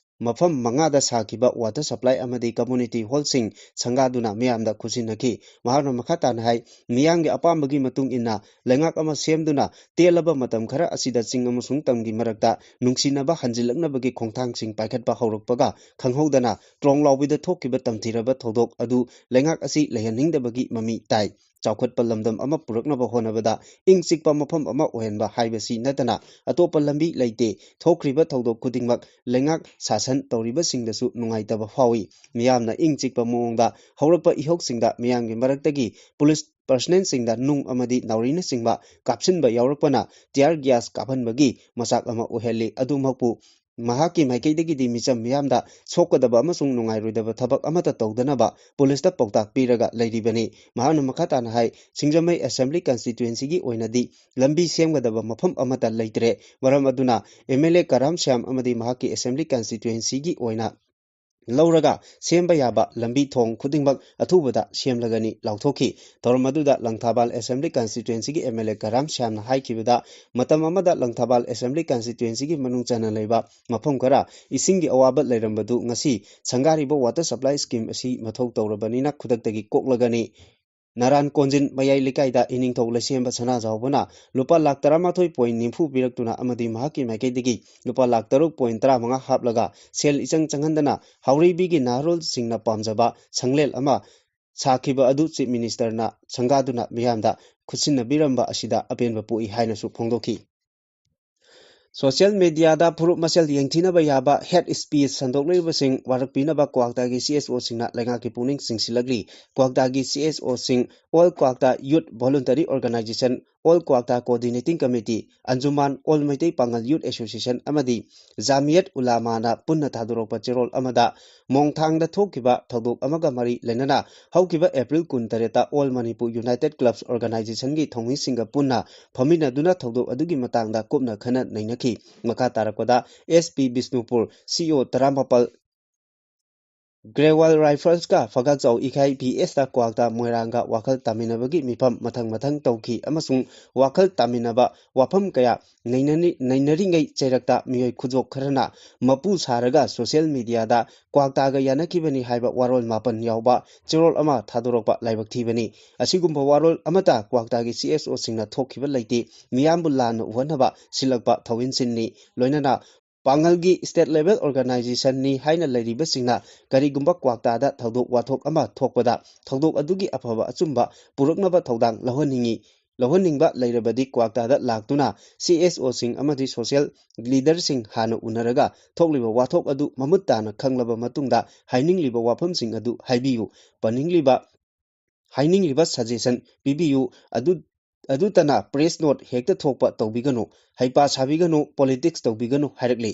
ꯃꯐꯝ ꯃꯉꯥꯗ ꯁꯥꯈꯤꯕ ꯋꯥꯇꯔ ꯁꯄ꯭ꯂꯥꯏ ꯑꯃꯗꯤ ꯀꯝꯃꯨꯅꯤꯇꯤ ꯍꯣꯜꯁꯤꯡ ꯁꯪꯒꯥꯗꯨꯅ ꯃꯤꯌꯥꯝꯗ ꯈꯨꯠꯁꯤꯟꯅꯈꯤ꯫ ꯃꯍꯥꯛꯅ ꯃꯈꯥ ꯇꯥꯅ ꯍꯥꯏ, ꯃꯤꯌꯥꯝꯒꯤ ꯑꯄꯥꯝꯕꯒꯤ ꯃꯇꯨꯡ ꯏꯟꯅ ꯂꯩꯉꯥꯛ ꯑꯃ ꯁꯦꯝꯗꯨꯅ ꯇꯦꯜꯂꯕ ꯃꯇꯝ ꯈꯔ ꯑꯁꯤꯗ ꯆꯤꯡ ꯑꯃꯁꯨꯡ ꯇꯝꯒꯤ ꯃꯔꯛꯇ ꯅꯨꯡꯁꯤꯅꯕ ꯍꯟꯖꯤꯜꯂꯛꯅꯕꯒꯤ ꯈꯣꯡꯊꯥꯡꯁꯤꯡ ꯄꯥꯏꯈꯠꯄ ꯍꯧꯔꯛꯄꯒ ꯈꯪꯍꯧꯗꯅ ꯇ꯭ꯔꯣꯡ ꯂꯥꯎꯕꯤꯗ ꯊꯣꯛꯈꯤꯕ ꯇꯝꯊꯤꯔꯕ ꯊꯧꯗꯣꯛ ꯑꯗꯨ ꯂꯩꯉꯥꯛ ꯑꯁꯤ ꯂꯩꯍꯟꯅꯤꯡꯗꯕꯒꯤ ꯃꯃꯤ ꯇꯥꯏ꯫ ꯆꯥꯎꯈꯠꯄ ꯂꯝꯗꯝ ꯑꯃ ꯄꯨꯔꯛꯅꯕ ꯍꯣꯠꯅꯕꯗ ꯏꯪ ꯆꯤꯛꯄ ꯃꯐꯝ ꯑꯃ ꯑꯣꯏꯍꯟꯕ ꯍꯥꯏꯕꯁꯤ ꯅꯠꯇꯅ ꯑꯇꯣꯞꯄ ꯂꯝꯕꯤ ꯂꯩꯇꯦ꯫ ꯊꯣꯛꯈ꯭ꯔꯤꯕ ꯊꯧꯗꯣꯛ ꯈꯨꯗꯤꯡꯃꯛ ꯂꯩꯉꯥꯛ ꯁꯥꯁꯟ ꯇꯧꯔꯤꯕꯁꯤꯡꯗꯁꯨ ꯅꯨꯡꯉꯥꯏꯇꯕ ꯐꯥꯎꯏ꯫ ꯃꯤꯌꯥꯝꯅ ꯏꯪ ꯆꯤꯛꯄ ꯃꯑꯣꯡꯗ ꯍꯧꯔꯛꯄ ꯏꯍꯧꯁꯤꯡꯗ ꯃꯤꯌꯥꯝꯒꯤ ꯃꯔꯛꯇꯒꯤ ꯄꯨꯂꯤꯁ ꯄꯔꯁꯅꯦꯜꯁꯤꯡꯗ ꯅꯨꯡ ꯑꯃꯗꯤ ꯅꯥꯎꯔꯤꯅꯆꯤꯡꯕ ꯀꯥꯞꯁꯤꯟꯕ ꯌꯥꯎꯔꯛꯄꯅ ꯇꯤꯌꯥꯔ ꯒ꯭ꯌꯥꯁ ꯀꯥꯞꯍꯟꯕꯒꯤ ꯃꯆꯥꯛ ꯑꯃ ꯑꯣꯏꯍꯜꯂꯤ꯫ ꯑꯗꯨꯃꯛꯄꯨ ꯃꯍꯥꯛꯀꯤ ꯃꯥꯏꯀꯩꯗꯒꯤꯗꯤ ꯃꯤꯆꯝ ꯃꯤꯌꯥꯝꯗ ꯁꯣꯛꯀꯗꯕ ꯑꯃꯁꯨꯡ ꯅꯨꯡꯉꯥꯏꯔꯣꯏꯗꯕ ꯊꯕꯛ ꯑꯃꯠꯇ ꯇꯧꯗꯅꯕ ꯄꯨꯂꯤꯁꯇ ꯄꯥꯎꯇꯥꯛ ꯄꯤꯔꯒ ꯂꯩꯔꯤꯕꯅꯤ꯫ ꯃꯍꯥꯛꯅ ꯃꯈꯥ ꯇꯥꯅ ꯍꯥꯏ, ꯁꯤꯡꯖꯃꯩ ꯑꯦꯁꯦꯝꯕ꯭ꯂꯤ ꯀꯟꯁꯇꯤꯇ꯭ꯋꯦꯟꯁꯤꯒꯤ ꯑꯣꯏꯅꯗꯤ ꯂꯝꯕꯤ ꯁꯦꯝꯒꯗꯕ ꯃꯐꯝ ꯑꯃꯠꯇ ꯂꯩꯇ꯭ꯔꯦ꯫ ꯃꯔꯝ ꯑꯗꯨꯅ ꯑꯦꯝ ꯑꯦꯜ ꯑꯦ ꯀꯔꯥꯝ ꯁ꯭ꯌꯥꯝ ꯑꯃꯗꯤ ꯃꯍꯥꯛꯀꯤ ꯑꯦꯁꯦꯝꯕ꯭ꯂꯤ ꯀꯟꯁꯇꯤꯇ꯭ꯋꯦꯟꯁꯤꯒꯤ ꯑꯣꯏꯅ ꯂꯧꯔꯒ ꯁꯦꯝꯕ ꯌꯥꯕ ꯂꯝꯕꯤ ꯊꯣꯡ ꯈꯨꯗꯤꯡꯃꯛ ꯑꯊꯨꯕꯗ ꯁꯦꯝꯂꯒꯅꯤ ꯂꯥꯎꯊꯣꯛꯈꯤ꯫ ꯊꯧꯔꯝ ꯑꯗꯨꯗ ꯂꯪꯊꯕꯥꯜ Assembly Constituencyꯒꯤ MLA ꯀꯔꯥꯝ ꯁ꯭ꯌꯥꯝꯅ ꯍꯥꯏꯈꯤꯕꯗ, ꯃꯇꯝ ꯑꯃꯗ ꯂꯪꯊꯕꯥꯜ Assembly Constituencyꯒꯤ ꯃꯅꯨꯡ ꯆꯟꯅ ꯂꯩꯕ ꯃꯐꯝ ꯈꯔ ꯏꯁꯤꯡꯒꯤ ꯑꯋꯥꯕ ꯂꯩꯔꯝꯕꯗꯨ ꯉꯁꯤ ꯁꯪꯒꯥꯔꯤꯕ Water Supply Scheme ꯑꯁꯤ ꯃꯊꯧ ꯇꯧꯔꯕꯅꯤꯅ ꯈꯨꯗꯛꯇꯒꯤ ꯀꯣꯛꯂꯒꯅꯤ꯫ ꯅꯔꯥꯟ ꯀꯣꯟꯖꯤꯟ ꯃꯌꯥꯏ ꯂꯩꯀꯥꯏꯗ ꯏꯅꯤꯡꯊꯧ ꯂꯩꯁꯦꯝꯕ ꯁꯅꯥꯖꯥꯎꯕꯅ ꯂꯨꯄꯥ ꯂꯥꯈ ꯇꯔꯥꯃꯥꯊꯣꯏ point ꯅꯤꯐꯨ ꯄꯤꯔꯛꯇꯨꯅ ꯑꯃꯗꯤ ꯃꯍꯥꯛꯀꯤ ꯃꯥꯏꯀꯩꯗꯒꯤ ꯂꯨꯄꯥ ꯂꯥꯈ ꯇꯔꯨꯛ point ꯇꯔꯥꯃꯉꯥ ꯍꯥꯞꯂꯒ ꯁꯦꯜ ꯏꯆꯪ ꯆꯪꯍꯟꯗꯅ ꯍꯥꯎꯔꯩꯕꯤꯒꯤ ꯅꯍꯥꯔꯣꯜꯁꯤꯡꯅ ꯄꯥꯝꯖꯕ ꯁꯪꯂꯦꯟ ꯑꯃ ꯁꯥꯈꯤꯕ ꯑꯗꯨ Chief Ministerꯅ ꯁꯪꯒꯥꯗꯨꯅ ꯃꯤꯌꯥꯝꯗ ꯈꯨꯠꯁꯤꯟꯅꯕꯤꯔꯝꯕ ꯑꯁꯤꯗ ꯑꯄꯦꯟꯕ ꯄꯣꯛꯏ ꯍꯥꯏꯅꯁꯨ ꯐꯣꯡꯗꯣꯛꯈꯤ꯫ Social mediaꯗ ꯐꯨꯔꯨꯞ ꯃꯁꯦꯜ ꯌꯦꯡꯊꯤꯅꯕ ꯌꯥꯕ hate speech ꯁꯟꯗꯣꯛꯂꯤꯕꯁꯤꯡ ꯋꯥꯔꯛꯄꯤꯅꯕ ꯀ꯭ꯋꯥꯛꯇꯥꯒꯤ CSOꯁꯤꯡꯅ ꯂꯩꯉꯥꯛꯀꯤ ꯄꯨꯛꯅꯤꯡ ꯆꯤꯡꯁꯤꯜꯂꯛꯂꯤ꯫ ꯀ꯭ꯋꯥꯛꯇꯥꯒꯤ CSOꯁꯤꯡ All Kwakta Youth Voluntary Organization, All Kwakta Coordinating Committee, Anjuman, All Meitei Pangal Youth Association ꯑꯃꯗꯤ ꯖꯥꯃꯤꯌꯠ ꯎꯂꯥꯃꯥꯅ ꯄꯨꯟꯅ ꯊꯥꯗꯣꯔꯛꯄ ꯆꯦꯔꯣꯜ ꯑꯃꯗ ꯃꯣꯡꯊꯥꯡꯗ ꯊꯣꯛꯈꯤꯕ ꯊꯧꯗꯣꯛ ꯑꯃꯒ ꯃꯔꯤ ꯂꯩꯅꯅ ꯍꯧꯈꯤꯕ April ꯀꯨꯟꯇꯔꯦꯠꯇ All Manipur United Clubs Organizationꯒꯤ ꯊꯧꯃꯤꯁꯤꯡꯒ ꯄꯨꯟꯅ ꯐꯝꯃꯤꯟꯅꯗꯨꯅ ꯊꯧꯗꯣꯛ ꯑꯗꯨꯒꯤ ꯃꯇꯥꯡꯗ ꯀꯨꯞꯅ ꯈꯟꯅ ꯅꯩꯅꯈꯤ꯫ ꯃꯈꯥ ꯇꯥꯔꯛꯄꯗ SP ꯕꯤꯁꯅꯨꯄꯨꯔ, CO ꯇꯔꯥꯃꯥꯄꯜ, Grewal Riflesꯀ ꯐꯒꯥꯛꯆꯥꯎ ꯏꯈꯥꯏ VSꯇ ꯀ꯭ꯋꯥꯛꯇꯥ ꯃꯣꯏꯔꯥꯡꯒ ꯋꯥꯈꯜ ꯇꯥꯃꯤꯟꯅꯕꯒꯤ ꯃꯤꯐꯝ ꯃꯊꯪ ꯃꯊꯪ ꯇꯧꯈꯤ ꯑꯃꯁꯨꯡ ꯋꯥꯈꯜ ꯇꯥꯃꯤꯟꯅꯕ ꯋꯥꯐꯝ ꯀꯌꯥ ꯅꯩꯅꯅꯤ-, ꯅꯩꯅꯔꯤꯉꯩ ꯆꯩꯔꯛꯇ ꯃꯤꯑꯣꯏ ꯈꯨꯖꯣꯛ ꯈꯔꯅ ꯃꯄꯨ ꯁꯥꯔꯒ social mediaꯗ ꯀ꯭ꯋꯥꯛꯇꯥꯒ ꯌꯥꯅꯈꯤꯕꯅꯤ ꯍꯥꯏꯕ ꯋꯥꯔꯣꯜ ꯃꯥꯄꯟ ꯌꯥꯎꯕ ꯆꯦꯔꯣꯜ ꯑꯃ ꯊꯥꯗꯣꯔꯛꯄ ꯂꯥꯏꯕꯛ ꯊꯤꯕꯅꯤ꯫ ꯑꯁꯤꯒꯨꯝꯕ ꯋꯥꯔꯣꯜ ꯑꯃꯠꯇ ꯀ꯭ꯋꯥꯛꯇꯥꯒꯤ CSOꯁꯤꯡꯅ ꯊꯣꯛꯈꯤꯕ ꯂꯩꯇꯦ꯫ ꯃꯤꯌꯥꯝꯕꯨ ꯂꯥꯟꯅ ꯎꯍꯟꯅꯕ ꯁꯤꯜꯂꯛꯄ ꯊꯧꯏꯟꯁꯤꯟꯅꯤ꯫ ꯂꯣꯏꯅꯅ ꯄꯥꯡꯒꯜꯒꯤ state level organizationꯅꯤ ꯍꯥꯏꯅ ꯂꯩꯔꯤꯕꯁꯤꯡꯅ ꯀꯔꯤꯒꯨꯝꯕ ꯀ꯭ꯋꯥꯛꯇꯥꯗ ꯊꯧꯗꯣꯛ ꯋꯥꯊꯣꯛ ꯑꯃ ꯊꯣꯛꯄꯗ ꯊꯧꯗꯣꯛ ꯑꯗꯨꯒꯤ ꯑꯐꯕ ꯑꯆꯨꯝꯕ ꯄꯨꯔꯛꯅꯕ ꯊꯧꯗꯥꯡ ꯂꯧꯍꯟꯅꯤꯡꯏ꯫ ꯂꯧꯍꯟꯅꯤꯡꯕ ꯂꯩꯔꯕꯗꯤ ꯀ꯭ꯋꯥꯛꯇꯥꯗ ꯂꯥꯛꯇꯨꯅ CSOꯁꯤꯡ ꯑꯃꯗꯤ social leaderꯁꯤꯡ ꯍꯥꯟꯅ ꯎꯅꯔꯒ ꯊꯣꯛꯂꯤꯕ ꯋꯥꯊꯣꯛ ꯑꯗꯨ ꯃꯃꯨꯠ ꯇꯥꯅ ꯈꯪꯂꯕ ꯃꯇꯨꯡꯗ ꯍꯥꯏꯅꯤꯡꯂꯤꯕ ꯋꯥꯐꯝꯁꯤꯡ ꯑꯗꯨ ꯍꯥꯏꯕꯤꯌꯨ꯫ ꯄꯟꯅꯤꯡꯂꯤꯕ, ꯍꯥꯏꯅꯤꯡꯂꯤꯕ suggestion ꯄꯤꯕꯤꯌꯨ꯫ ꯑꯗꯨ, ꯑꯗꯨꯇꯅ press note ꯍꯦꯛꯇ ꯊꯣꯛꯄ ꯇꯧꯕꯤꯒꯅꯨ꯫ ꯍꯩꯄꯥ ꯁꯥꯕꯤꯒꯅꯨ, politics ꯇꯧꯕꯤꯒꯅꯨ ꯍꯥꯏꯔꯛꯂꯤ꯫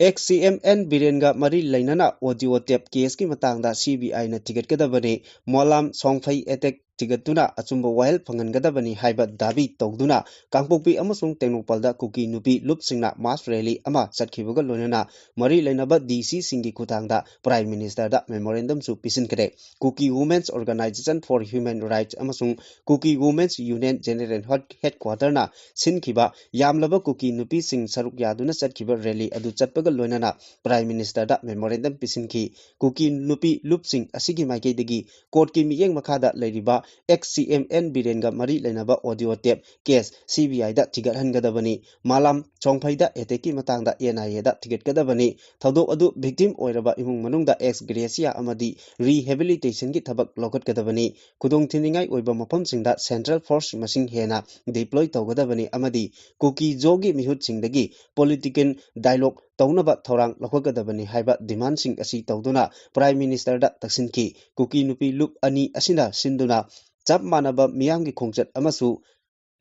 Ex-CM N ꯕꯤꯔꯦꯟꯒ ꯃꯔꯤ ꯂꯩꯅꯅ audio tape caseꯀꯤ ꯃꯇꯥꯡꯗ CBIꯅ ꯊꯤꯒꯠꯀꯗꯕꯅꯤ꯫ ꯃꯣꯂꯥꯝ ꯁꯣꯡꯐꯩ attack ꯊꯤꯒꯠꯇꯨꯅ ꯑꯆꯨꯝꯕ ꯋꯥꯌꯦꯜ ꯐꯪꯍꯟꯒꯗꯕꯅꯤ ꯍꯥꯏꯕ ꯗꯥꯕꯤ ꯇꯧꯗꯨꯅ ꯀꯥꯡꯄꯣꯛꯄꯤ ꯑꯃꯁꯨꯡ ꯇꯦꯡꯅꯧꯄꯜꯗ ꯀꯨꯀꯤ ꯅꯨꯄꯤ ꯂꯨꯞꯁꯤꯡꯅ mass rally ꯑꯃ ꯆꯠꯈꯤꯕꯒ ꯂꯣꯏꯅꯅ ꯃꯔꯤ ꯂꯩꯅꯕ D Cꯁꯤꯡꯒꯤ ꯈꯨꯠꯊꯥꯡꯗ Prime Ministerꯗ memorandumꯁꯨ ꯄꯤꯁꯤꯟꯈ꯭ꯔꯦ꯫ Kuki Women's Organisation for Human Rights ꯑꯃꯁꯨꯡ Kuki Women's Union General Headquarterꯅ ꯁꯤꯟꯈꯤꯕ ꯌꯥꯝꯂꯕ ꯀꯨꯀꯤ ꯅꯨꯄꯤꯁꯤꯡ ꯁꯔꯨꯛ ꯌꯥꯗꯨꯅ ꯆꯠꯈꯤꯕ rally ꯑꯗꯨ ꯆꯠꯄꯒ ꯂꯣꯏꯅꯅ Prime Ministerꯗ memorandum ꯄꯤꯁꯤꯟꯈꯤ꯫ ꯀꯨꯀꯤ ꯅꯨꯄꯤ ꯂꯨꯞꯁꯤꯡ ꯑꯁꯤꯒꯤ ꯃꯥꯏꯀꯩꯗꯒꯤ courtꯀꯤ ꯃꯤꯠꯌꯦꯡ ꯃꯈꯥꯗ ꯂꯩꯔꯤꯕ ex C M N ꯕꯤꯔꯦꯟꯒ ꯃꯔꯤ ꯂꯩꯅꯕ audio tape case C B Iꯗ ꯊꯤꯒꯠꯍꯟꯒꯗꯕꯅꯤ꯫ ꯃꯥꯂꯥꯝ ꯆꯣꯡꯐꯩꯗ attackꯀꯤ ꯃꯇꯥꯡꯗ N I Aꯗ ꯊꯤꯒꯠꯀꯗꯕꯅꯤ꯫ ꯊꯧꯗꯣꯛ ꯑꯗꯨ victim ꯑꯣꯏꯔꯕ ꯏꯃꯨꯡ ꯃꯅꯨꯡꯗ ex gratia ꯑꯃꯗꯤ rehabilitationꯒꯤ ꯊꯕꯛ ꯂꯧꯈꯠꯀꯗꯕꯅꯤ꯫ ꯈꯨꯗꯣꯡꯊꯤꯅꯤꯡꯉꯥꯏ ꯑꯣꯏꯕ ꯃꯐꯝꯁꯤꯡꯗ central force ꯃꯁꯤꯡ ꯍꯦꯟꯅ deploy ꯇꯧꯒꯗꯕꯅꯤ ꯑꯃꯗꯤ ꯀꯨꯀꯤ ꯖꯣꯒꯤ ꯃꯤꯍꯨꯠꯁꯤꯡꯗꯒꯤ political dialogue ꯇꯧꯅꯕ ꯊꯧꯔꯥꯡ ꯂꯧꯈꯠꯀꯗꯕꯅꯤ ꯍꯥꯏꯕ demandꯁꯤꯡ ꯑꯁꯤ ꯇꯧꯗꯨꯅ Prime Ministerꯗ ꯇꯛꯁꯤꯟꯈꯤ꯫ ꯀꯨꯀꯤ ꯅꯨꯄꯤ ꯂꯨꯞ ꯑꯅꯤ ꯑꯁꯤꯅ ꯁꯤꯟꯗꯨꯅ ꯆꯞ ꯃꯥꯟꯅꯕ ꯃꯤꯌꯥꯝꯒꯤ ꯈꯣꯡꯆꯠ ꯑꯃꯁꯨ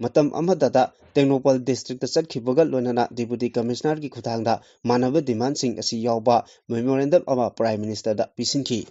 ꯃꯇꯝ ꯑꯃꯗꯇ ꯇꯦꯡꯅꯧꯄꯜ districtꯇ ꯆꯠꯈꯤꯕꯒ ꯂꯣꯏꯅꯅ Deputy Commissionerꯒꯤ ꯈꯨꯠꯊꯥꯡꯗ ꯃꯥꯟꯅꯕ demandꯁꯤꯡ ꯑꯁꯤ ꯌꯥꯎꯕ memorandum ꯑꯃ Prime Ministerꯗ ꯄꯤꯁꯤꯟꯈꯤ꯫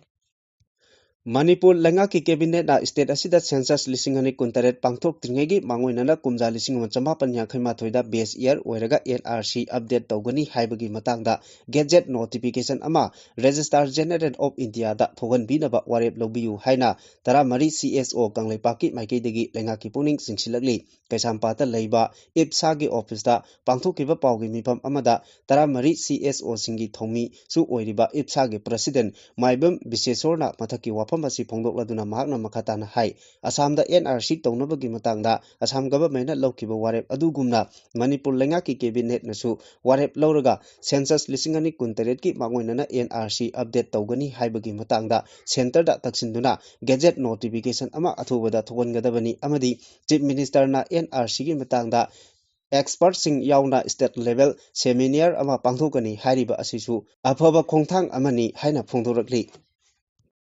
ꯃꯅꯤꯄꯨꯔ ꯂꯩꯉꯥꯛꯀꯤ Cabinetꯅ state ꯑꯁꯤꯗ census ꯂꯤꯁꯤꯡ ꯑꯅꯤ ꯀꯨꯟꯇꯔꯦꯠ ꯄꯥꯡꯊꯣꯛꯇ꯭ꯔꯤꯉꯩꯒꯤ ꯃꯥꯡꯑꯣꯏꯅꯅ ꯀꯨꯝꯖꯥ ꯂꯤꯁꯤꯡ ꯑꯃ ꯆꯃꯥꯄꯟ ꯌꯥꯡꯈꯩ ꯃꯥꯊꯣꯏꯗ base year ꯑꯣꯏꯔꯒ N R C update ꯇꯧꯒꯅꯤ ꯍꯥꯏꯕꯒꯤ ꯃꯇꯥꯡꯗ gazette notification ꯑꯃ Registrar General of Indiaꯗ ꯊꯣꯛꯍꯟꯕꯤꯅꯕ ꯋꯥꯔꯦꯞ ꯂꯧꯕꯤꯌꯨ ꯍꯥꯏꯅ ꯇꯔꯥꯃꯔꯤ C S O ꯀꯪꯂꯩꯄꯥꯛꯀꯤ ꯃꯥꯏꯀꯩꯗꯒꯤ ꯂꯩꯉꯥꯛꯀꯤ ꯄꯨꯛꯅꯤꯡ ꯆꯤꯡꯁꯤꯜꯂꯛꯂꯤ꯫ ꯀꯩꯁꯥꯝꯄꯥꯠꯇ ꯂꯩꯕ ꯏꯞꯁꯥꯒꯤ officeꯇ ꯄꯥꯡꯊꯣꯛꯈꯤꯕ ꯄꯥꯎꯒꯤ ꯃꯤꯐꯝ ꯑꯃꯗ ꯇꯔꯥꯃꯔꯤ C S Oꯁꯤꯡꯒꯤ ꯊꯧꯃꯤꯁꯨ ꯑꯣꯏꯔꯤꯕ ꯏꯞꯁꯥꯒꯤ President ꯃꯥꯏꯕꯝ ꯕꯤꯁꯦꯁꯣꯔꯅ ꯃꯊꯛꯀꯤ ꯋꯥꯐꯝ ꯑꯁꯤ ꯐꯣꯡꯗꯣꯛꯂꯗꯨꯅ ꯃꯍꯥꯛꯅ ꯃꯈꯥ ꯇꯥꯅ ꯍꯥꯏ, ꯑꯁꯥꯝꯗ N R C ꯇꯧꯅꯕꯒꯤ ꯃꯇꯥꯡꯗ ꯑꯁꯥꯝ governmentꯅ ꯂꯧꯈꯤꯕ ꯋꯥꯔꯦꯞ ꯑꯗꯨꯒꯨꯝꯅ ꯃꯅꯤꯄꯨꯔ ꯂꯩꯉꯥꯛꯀꯤ Cabinetꯅꯁꯨ ꯋꯥꯔꯦꯞ ꯂꯧꯔꯒ census ꯂꯤꯁꯤꯡ ꯑꯅꯤ ꯀꯨꯟꯇꯔꯦꯠꯀꯤ ꯃꯥꯡꯑꯣꯏꯅꯅ N R C update ꯇꯧꯒꯅꯤ ꯍꯥꯏꯕꯒꯤ ꯃꯇꯥꯡꯗ centreꯗ ꯇꯛꯁꯤꯟꯗꯨꯅ gazette notification ꯑꯃ ꯑꯊꯨꯕꯗ ꯊꯣꯛꯍꯟꯒꯗꯕꯅꯤ ꯑꯃꯗꯤ Chief Ministerꯅ N R Cꯒꯤ ꯃꯇꯥꯡꯗ expertꯁꯤꯡ ꯌꯥꯎꯅ state level seminar ꯑꯃ ꯄꯥꯡꯊꯣꯛꯀꯅꯤ ꯍꯥꯏꯔꯤꯕ ꯑꯁꯤꯁꯨ ꯑꯐꯕ ꯈꯣꯡꯊꯥꯡ ꯑꯃꯅꯤ ꯍꯥꯏꯅ ꯐꯣꯡꯗꯣꯔꯛꯂꯤ꯫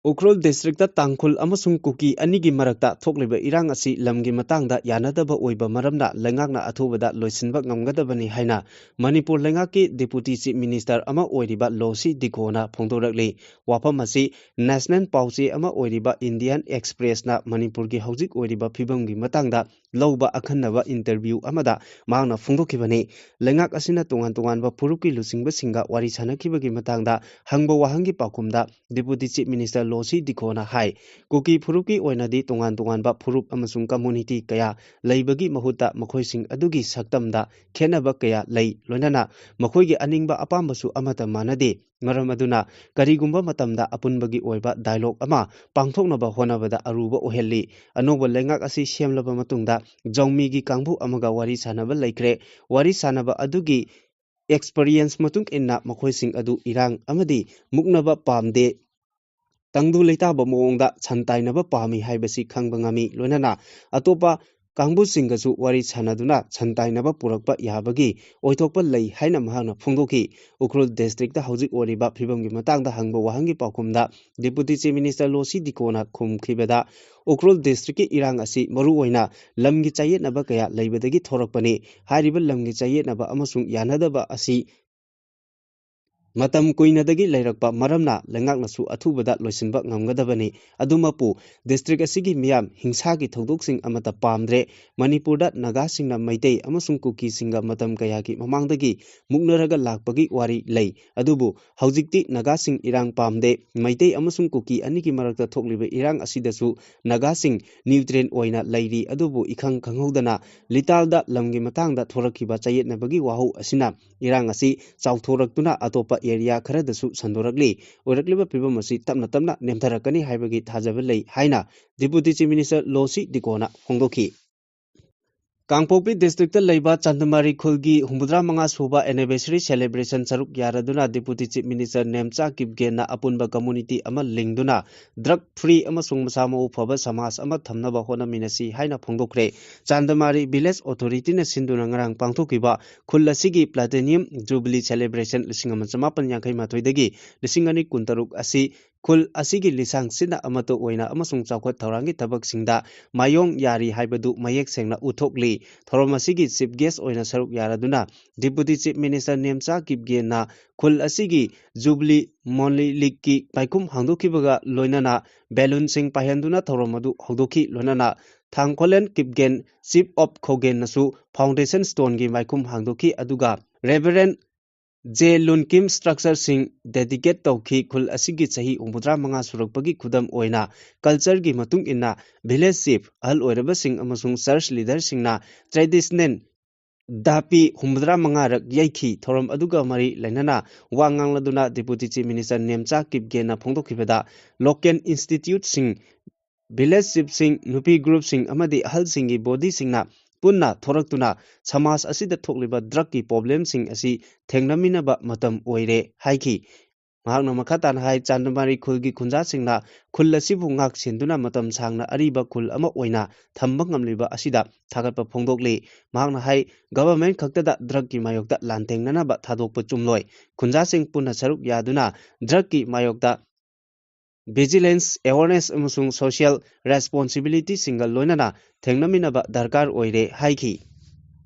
ꯎꯈ꯭ꯔꯨꯜ ꯗꯤꯁꯇ꯭ꯔꯤꯛꯇ ꯇꯥꯡꯈꯨꯜ ꯑꯃꯁꯨꯡ ꯀꯨꯀꯤ ꯑꯅꯤꯒꯤ ꯃꯔꯛꯇ ꯊꯣꯛꯂꯤꯕ ꯏꯔꯥꯡ ꯑꯁꯤ ꯂꯝꯒꯤ ꯃꯇꯥꯡꯗ ꯌꯥꯅꯗꯕ ꯑꯣꯏꯕ ꯃꯔꯝꯅ ꯂꯩꯉꯥꯛꯅ ꯑꯊꯨꯕꯗ ꯂꯣꯏꯁꯤꯟꯕ ꯉꯝꯒꯗꯕꯅꯤ ꯍꯥꯏꯅ ꯃꯅꯤꯄꯨꯔ ꯂꯩꯉꯥꯛꯀꯤ ꯗꯤꯄꯨꯇꯤ ꯆꯤꯐ ꯃꯤꯅꯤꯁꯇꯔ ꯑꯃ ꯑꯣꯏꯔꯤꯕ ꯂꯣꯁꯤ ꯗꯤꯀꯣꯅ ꯐꯣꯡꯗꯣꯔꯛꯂꯤ꯫ ꯋꯥꯐꯝ ꯑꯁꯤ ꯅꯦꯁꯅꯦꯜ ꯄꯥꯎꯆꯦ ꯑꯃ ꯑꯣꯏꯔꯤꯕ ꯏꯟꯗꯤꯌꯥꯟ ꯑꯦꯛꯁꯄ꯭ꯔꯦꯁꯅ ꯃꯅꯤꯄꯨꯔꯒꯤ ꯍꯧꯖꯤꯛ ꯑꯣꯏꯔꯤꯕ ꯐꯤꯕꯝꯒꯤ ꯃꯇꯥꯡꯗ ꯂꯧꯕ ꯑꯈꯟꯅꯕ ꯏꯟꯇꯔꯚ꯭ꯌꯨ ꯑꯃꯗ ꯃꯍꯥꯛꯅ ꯐꯣꯡꯗꯣꯛꯈꯤꯕꯅꯤ꯫ ꯂꯩꯉꯥꯛ ꯑꯁꯤꯅ ꯇꯣꯉꯥꯟ ꯇꯣꯉꯥꯟꯕ ꯐꯨꯔꯨꯞꯀꯤ ꯂꯨꯆꯤꯡꯕꯁꯤꯡꯒ ꯋꯥꯔꯤ ꯁꯥꯅꯈꯤꯕꯒꯤ ꯃꯇꯥꯡꯗ ꯍꯪꯕ ꯋꯥꯍꯪꯒꯤ ꯄꯥꯎꯈꯨꯝꯗ ꯗꯤꯄꯨꯇꯤ ꯆꯤꯐ ꯃꯤꯅꯤꯁꯇꯔ ꯂꯣꯁꯤ ꯗꯤꯀꯣꯅ ꯍꯥꯏ, ꯀꯨꯀꯤ ꯐꯨꯔꯨꯞꯀꯤ ꯑꯣꯏꯅꯗꯤ ꯇꯣꯉꯥꯟ ꯇꯣꯉꯥꯟꯕ ꯐꯨꯔꯨꯞ ꯑꯃꯁꯨꯡ ꯀꯝꯃꯨꯅꯤꯇꯤ ꯀꯌꯥ ꯂꯩꯕꯒꯤ ꯃꯍꯨꯠꯇ ꯃꯈꯣꯏꯁꯤꯡ ꯑꯗꯨꯒꯤ ꯁꯛꯇꯝꯗ ꯈꯦꯠꯅꯕ ꯀꯌꯥ ꯂꯩ, ꯂꯣꯏꯅꯅ ꯃꯈꯣꯏꯒꯤ ꯑꯅꯤꯡꯕ ꯑꯄꯥꯝꯕꯁꯨ ꯑꯃꯠꯇ ꯃꯥꯟꯅꯗꯦ꯫ ꯃꯔꯝ ꯑꯗꯨꯅ ꯀꯔꯤꯒꯨꯝꯕ ꯃꯇꯝꯗ ꯑꯄꯨꯟꯕꯒꯤ ꯑꯣꯏꯕ ꯗꯥꯏꯂꯣꯒ ꯑꯃ ꯄꯥꯡꯊꯣꯛꯅꯕ ꯍꯣꯠꯅꯕꯗ ꯑꯔꯨꯕ ꯑꯣꯏꯍꯜꯂꯤ꯫ ꯑꯅꯧꯕ ꯂꯩꯉꯥꯛ ꯑꯁꯤ ꯁꯦꯝꯂꯕ ꯃꯇꯨꯡꯗ ꯖꯧꯃꯤꯒꯤ ꯀꯥꯡꯕꯨ ꯑꯃꯒ ꯋꯥꯔꯤ ꯁꯥꯅꯕ ꯂꯩꯈ꯭ꯔꯦ꯫ ꯋꯥꯔꯤ ꯁꯥꯅꯕ ꯑꯗꯨꯒꯤ ꯑꯦꯛꯁꯄꯔꯤꯌꯦꯟꯁ ꯃꯇꯨꯡ ꯏꯟꯅ ꯃꯈꯣꯏꯁꯤꯡ ꯑꯗꯨ ꯏꯔꯥꯡ ꯑꯃꯗꯤ ꯃꯨꯛꯅꯕ ꯄꯥꯝꯗꯦ꯫ ꯇꯪꯗꯨ ꯂꯩꯇꯥꯕ ꯃꯑꯣꯡꯗ ꯁꯟ ꯇꯥꯏꯅꯕ ꯄꯥꯝꯃꯤ ꯍꯥꯏꯕꯁꯤ ꯈꯪꯕ ꯉꯝꯃꯤ꯫ ꯂꯣꯏꯅꯅ ꯑꯇꯣꯞꯄ ꯀꯥꯡꯕꯨꯁꯤꯡꯒꯁꯨ ꯋꯥꯔꯤ ꯁꯥꯅꯗꯨꯅ ꯁꯟ ꯇꯥꯏꯅꯕ ꯄꯨꯔꯛꯄ ꯌꯥꯕꯒꯤ ꯑꯣꯏꯊꯣꯛꯄ ꯂꯩ ꯍꯥꯏꯅ ꯃꯍꯥꯛꯅ ꯐꯣꯡꯗꯣꯛꯈꯤ꯫ ꯎꯈ꯭ꯔꯨꯜ ꯗꯤꯁꯇ꯭ꯔꯤꯛꯇ ꯍꯧꯖꯤꯛ ꯑꯣꯏꯔꯤꯕ ꯐꯤꯕꯝꯒꯤ ꯃꯇꯥꯡꯗ ꯍꯪꯕ ꯋꯥꯍꯪꯒꯤ ꯄꯥꯎꯈꯨꯝꯗ ꯗꯤꯄꯨꯇꯤ ꯆꯤꯐ ꯃꯤꯅꯤꯁꯇꯔ ꯂꯣꯁꯤ ꯗꯤꯀꯣꯅ ꯈꯨꯝꯈꯤꯕꯗ, ꯎꯈ꯭ꯔꯨꯜ ꯗꯤꯁꯇ꯭ꯔꯤꯛꯀꯤ ꯏꯔꯥꯡ ꯑꯁꯤ ꯃꯔꯨꯑꯣꯏꯅ ꯂꯝꯒꯤ ꯆꯌꯦꯠꯅꯕ ꯀꯌꯥ ꯂꯩꯕꯗꯒꯤ ꯊꯣꯔꯛꯄꯅꯤ꯫ ꯍꯥꯏꯔꯤꯕ ꯂꯝꯒꯤ ꯆꯌꯦꯠꯅꯕ ꯑꯃꯁꯨꯡ ꯌꯥꯅꯗꯕ ꯑꯁꯤ ꯃꯇꯝ ꯀꯨꯏꯅꯗꯒꯤ ꯂꯩꯔꯛꯄ ꯃꯔꯝꯅ ꯂꯩꯉꯥꯛꯅꯁꯨ ꯑꯊꯨꯕꯗ ꯂꯣꯏꯁꯤꯟꯕ ꯉꯝꯒꯗꯕꯅꯤ꯫ ꯑꯗꯨꯃꯛꯄꯨ, ꯗꯤꯁꯇ꯭ꯔꯤꯛ ꯑꯁꯤꯒꯤ ꯃꯤꯌꯥꯝ ꯍꯤꯡꯁꯥꯒꯤ ꯊꯧꯗꯣꯛꯁꯤꯡ ꯑꯃꯠꯇ ꯄꯥꯝꯗ꯭ꯔꯦ꯫ ꯃꯅꯤꯄꯨꯔꯗ ꯅꯥꯒꯥꯁꯤꯡꯅ ꯃꯩꯇꯩ ꯑꯃꯁꯨꯡ ꯀꯨꯀꯤꯁꯤꯡꯒ ꯃꯇꯝ ꯀꯌꯥꯒꯤ ꯃꯃꯥꯡꯗꯒꯤ ꯃꯨꯛꯅꯔꯒ ꯂꯥꯛꯄꯒꯤ ꯋꯥꯔꯤ ꯂꯩ꯫ ꯑꯗꯨꯕꯨ ꯍꯧꯖꯤꯛꯇꯤ ꯅꯥꯒꯥꯁꯤꯡ ꯏꯔꯥꯡ ꯄꯥꯝꯗꯦ꯫ ꯃꯩꯇꯩ ꯑꯃꯁꯨꯡ ꯀꯨꯀꯤ ꯑꯅꯤꯒꯤ ꯃꯔꯛꯇ ꯊꯣꯛꯂꯤꯕ ꯏꯔꯥꯡ ꯑꯁꯤꯗꯁꯨ ꯅꯥꯒꯥꯁꯤꯡ ꯅ꯭ꯌꯨꯇ꯭ꯔꯦꯟ ꯑꯣꯏꯅ ꯂꯩꯔꯤ꯫ ꯑꯗꯨꯕꯨ ꯏꯈꯪ ꯈꯪꯍꯧꯗꯅ ꯂꯤꯇꯥꯜꯗ ꯂꯝꯒꯤ ꯃꯇꯥꯡꯗ ꯊꯣꯔꯛꯈꯤꯕ ꯆꯌꯦꯠꯅꯕꯒꯤ ꯋꯥꯍꯧ ꯑꯁꯤꯅ ꯏꯔꯥꯡ ꯑꯁꯤ ꯆꯥꯎꯊꯣꯔꯛꯇꯨꯅ ꯑꯇꯣꯞꯄ ꯑꯦꯔꯤꯌꯥ ꯈꯔꯗꯁꯨ ꯁꯟꯗꯣꯔꯛꯂꯤ꯫ ꯑꯣꯏꯔꯛꯂꯤꯕ ꯐꯤꯕꯝ ꯑꯁꯤ ꯇꯞꯅ ꯇꯞꯅ ꯅꯦꯝꯊꯔꯛꯀꯅꯤ ꯍꯥꯏꯕꯒꯤ ꯊꯥꯖꯕ ꯂꯩ ꯍꯥꯏꯅ ꯗꯤꯄꯨꯇꯤ ꯆꯤꯐ ꯃꯤꯅꯤꯁꯇꯔ ꯂꯣꯁꯤ ꯗꯤꯀꯣꯅ ꯐꯣꯡꯗꯣꯛꯈꯤ꯫ ꯀꯥꯡꯄꯣꯛꯄꯤ ꯗꯤꯁꯇ꯭ꯔꯤꯛꯇ ꯂꯩꯕ ꯆꯥꯟꯗꯃꯥꯔꯤ ꯈꯨꯜꯒꯤ ꯍꯨꯝꯐꯨꯇꯔꯥ ꯃꯉꯥ ꯁꯨꯕ ꯑꯦꯅꯤꯚꯔꯁꯔꯤ ꯁꯦꯂꯦꯕ꯭ꯔꯦꯁꯟ ꯁꯔꯨꯛ ꯌꯥꯔꯗꯨꯅ ꯗꯤꯄꯨꯇꯤ ꯆꯤꯐ ꯃꯤꯅꯤꯁꯇꯔ ꯅꯦꯝꯆꯥ ꯀꯤꯞꯒꯦꯟꯅ ꯑꯄꯨꯟꯕ ꯀꯝꯃꯨꯅꯤꯇꯤ ꯑꯃ ꯂꯤꯡꯗꯨꯅ ꯗ꯭ꯔꯒ ꯐ꯭ꯔꯤ ꯑꯃꯁꯨꯡ ꯃꯁꯥ ꯃꯎ ꯐꯕ ꯁꯃꯥꯖ ꯑꯃ ꯊꯝꯅꯕ ꯍꯣꯠꯅꯃꯤꯟꯅꯁꯤ ꯍꯥꯏꯅ ꯐꯣꯡꯗꯣꯛꯈ꯭ꯔꯦ꯫ ꯆꯥꯟꯗꯃꯥꯔꯤ ꯚꯤꯂꯦꯖ ꯑꯣꯊꯣꯔꯤꯇꯤꯅ ꯁꯤꯟꯗꯨꯅ ꯉꯔꯥꯡ ꯄꯥꯡꯊꯣꯛꯈꯤꯕ ꯈꯨꯜ ꯑꯁꯤꯒꯤ ꯄ꯭ꯂꯥꯇꯤꯅꯤꯌꯝ ꯖꯨꯕꯤꯂꯤ ꯁꯦꯂꯦꯕ꯭ꯔꯦꯁꯟ ꯂꯤꯁꯤꯡ ꯑꯃ ꯆꯃꯥꯄꯟ ꯌꯥꯡꯈꯩ ꯃꯥꯊꯣꯏꯗꯒꯤ ꯂꯤꯁꯤꯡ ꯑꯅꯤ ꯀꯨꯟꯇꯔꯨꯛ ꯑꯁꯤ ꯈꯨꯜ ꯑꯁꯤꯒꯤ ꯂꯤꯁꯥꯡ ꯁꯤꯠꯅ ꯑꯃꯠꯇ ꯑꯣꯏꯅ ꯑꯃꯁꯨꯡ ꯆꯥꯎꯈꯠ ꯊꯧꯔꯥꯡꯒꯤ ꯊꯕꯛꯁꯤꯡꯗ ꯃꯥꯌꯣꯡ ꯌꯥꯔꯤ ꯍꯥꯏꯕꯗꯨ ꯃꯌꯦꯛ ꯁꯦꯡꯅ ꯎꯠꯊꯣꯛꯂꯤ꯫ ꯊꯧꯔꯝ ꯑꯁꯤꯒꯤ chief guest ꯑꯣꯏꯅ ꯁꯔꯨꯛ ꯌꯥꯔꯗꯨꯅ Deputy Chief Minister ꯅꯦꯝꯆꯥ ꯀꯤꯞꯒꯦꯟꯅ ꯈꯨꯜ ꯑꯁꯤꯒꯤ Jubilee Monolithꯀꯤ ꯄꯥꯏꯈꯨꯝ ꯍꯥꯡꯗꯣꯛꯈꯤꯕꯒ ꯂꯣꯏꯅꯅ balloonꯁꯤꯡ ꯄꯥꯏꯍꯟꯗꯨꯅ ꯊꯧꯔꯝ ꯑꯗꯨ ꯍꯧꯗꯣꯛꯈꯤ꯫ ꯂꯣꯏꯅꯅ ꯊꯥꯡꯈꯣꯂꯦꯟ ꯀꯤꯞꯒꯦꯟ, Chief of ꯈꯣꯒꯦꯟꯅꯁꯨ foundation stoneꯒꯤ ꯃꯥꯏꯈꯨꯝ ꯍꯥꯡꯗꯣꯛꯈꯤ꯫ ꯑꯗꯨꯒ Reverend ꯖꯦ ꯂꯨꯟꯀꯤꯝ structureꯁꯤꯡ dedicate ꯇꯧꯈꯤ꯫ ꯈꯨꯜ ꯑꯁꯤꯒꯤ ꯆꯍꯤ ꯍꯨꯝꯐꯨꯇꯔꯥ ꯃꯉꯥ ꯁꯨꯔꯛꯄꯒꯤ ꯈꯨꯗꯝ ꯑꯣꯏꯅ cultureꯒꯤ ꯃꯇꯨꯡ ꯏꯟꯅ village chief, ꯑꯍꯜ ꯑꯣꯏꯔꯕꯁꯤꯡ ꯑꯃꯁꯨꯡ church leaderꯁꯤꯡꯅ traditional ꯗꯥꯄꯤ ꯍꯨꯝꯐꯨꯇꯔꯥ ꯃꯉꯥꯔꯛ ꯌꯩꯈꯤ꯫ ꯊꯧꯔꯝ ꯑꯗꯨꯒ ꯃꯔꯤ ꯂꯩꯅꯅ ꯋꯥ ꯉꯥꯡꯂꯗꯨꯅ Deputy Chief Minister Nemcha ꯀꯤꯞꯒꯦꯟꯅ ꯐꯣꯡꯗꯣꯛꯈꯤꯕꯗ, local instituteꯁꯤꯡ, village chiefꯁꯤꯡ, ꯅꯨꯄꯤ groupꯁꯤꯡ ꯑꯃꯗꯤ ꯑꯍꯜꯁꯤꯡꯒꯤ bodyꯁꯤꯡꯅ ꯄꯨꯟꯅ ꯊꯣꯔꯛꯇꯨꯅ ꯁꯃꯥꯖ ꯑꯁꯤꯗ ꯊꯣꯛꯂꯤꯕ drugꯀꯤ problemꯁꯤꯡ ꯑꯁꯤ ꯊꯦꯡꯅꯃꯤꯟꯅꯕ ꯃꯇꯝ ꯑꯣꯏꯔꯦ ꯍꯥꯏꯈꯤ꯫ ꯃꯍꯥꯛꯅ ꯃꯈꯥ ꯇꯥꯅ ꯍꯥꯏ, ꯆꯥꯟꯗꯃꯥꯔꯤ ꯈꯨꯜꯒꯤ ꯈꯨꯟꯖꯥꯁꯤꯡꯅ ꯈꯨꯜ ꯑꯁꯤꯕꯨ ꯉꯥꯛ ꯁꯦꯟꯗꯨꯅ ꯃꯇꯝ ꯁꯥꯡꯅ ꯑꯔꯤꯕ ꯈꯨꯜ ꯑꯃ ꯑꯣꯏꯅ ꯊꯝꯕ ꯉꯝꯂꯤꯕ ꯑꯁꯤꯗ ꯊꯥꯒꯠꯄ ꯐꯣꯡꯗꯣꯛꯂꯤ꯫ ꯃꯍꯥꯛꯅ ꯍꯥꯏ, government ꯈꯛꯇꯗ drugꯀꯤ ꯃꯥꯌꯣꯛꯇ ꯂꯥꯟꯊꯦꯡꯅꯅꯕ ꯊꯥꯗꯣꯛꯄ ꯆꯨꯝꯂꯣꯏ꯫ ꯈꯨꯟꯖꯥꯁꯤꯡ ꯄꯨꯟꯅ ꯁꯔꯨꯛ ꯌꯥꯗꯨꯅ drugꯀꯤ ꯃꯥꯌꯣꯛꯇ vigilance, awareness ꯑꯃꯁꯨꯡ social responsibilityꯁꯤꯡꯒ ꯂꯣꯏꯅꯅ ꯊꯦꯡꯅꯃꯤꯟꯅꯕ ꯗꯔꯀꯥꯔ ꯑꯣꯏꯔꯦ ꯍꯥꯏꯈꯤ꯫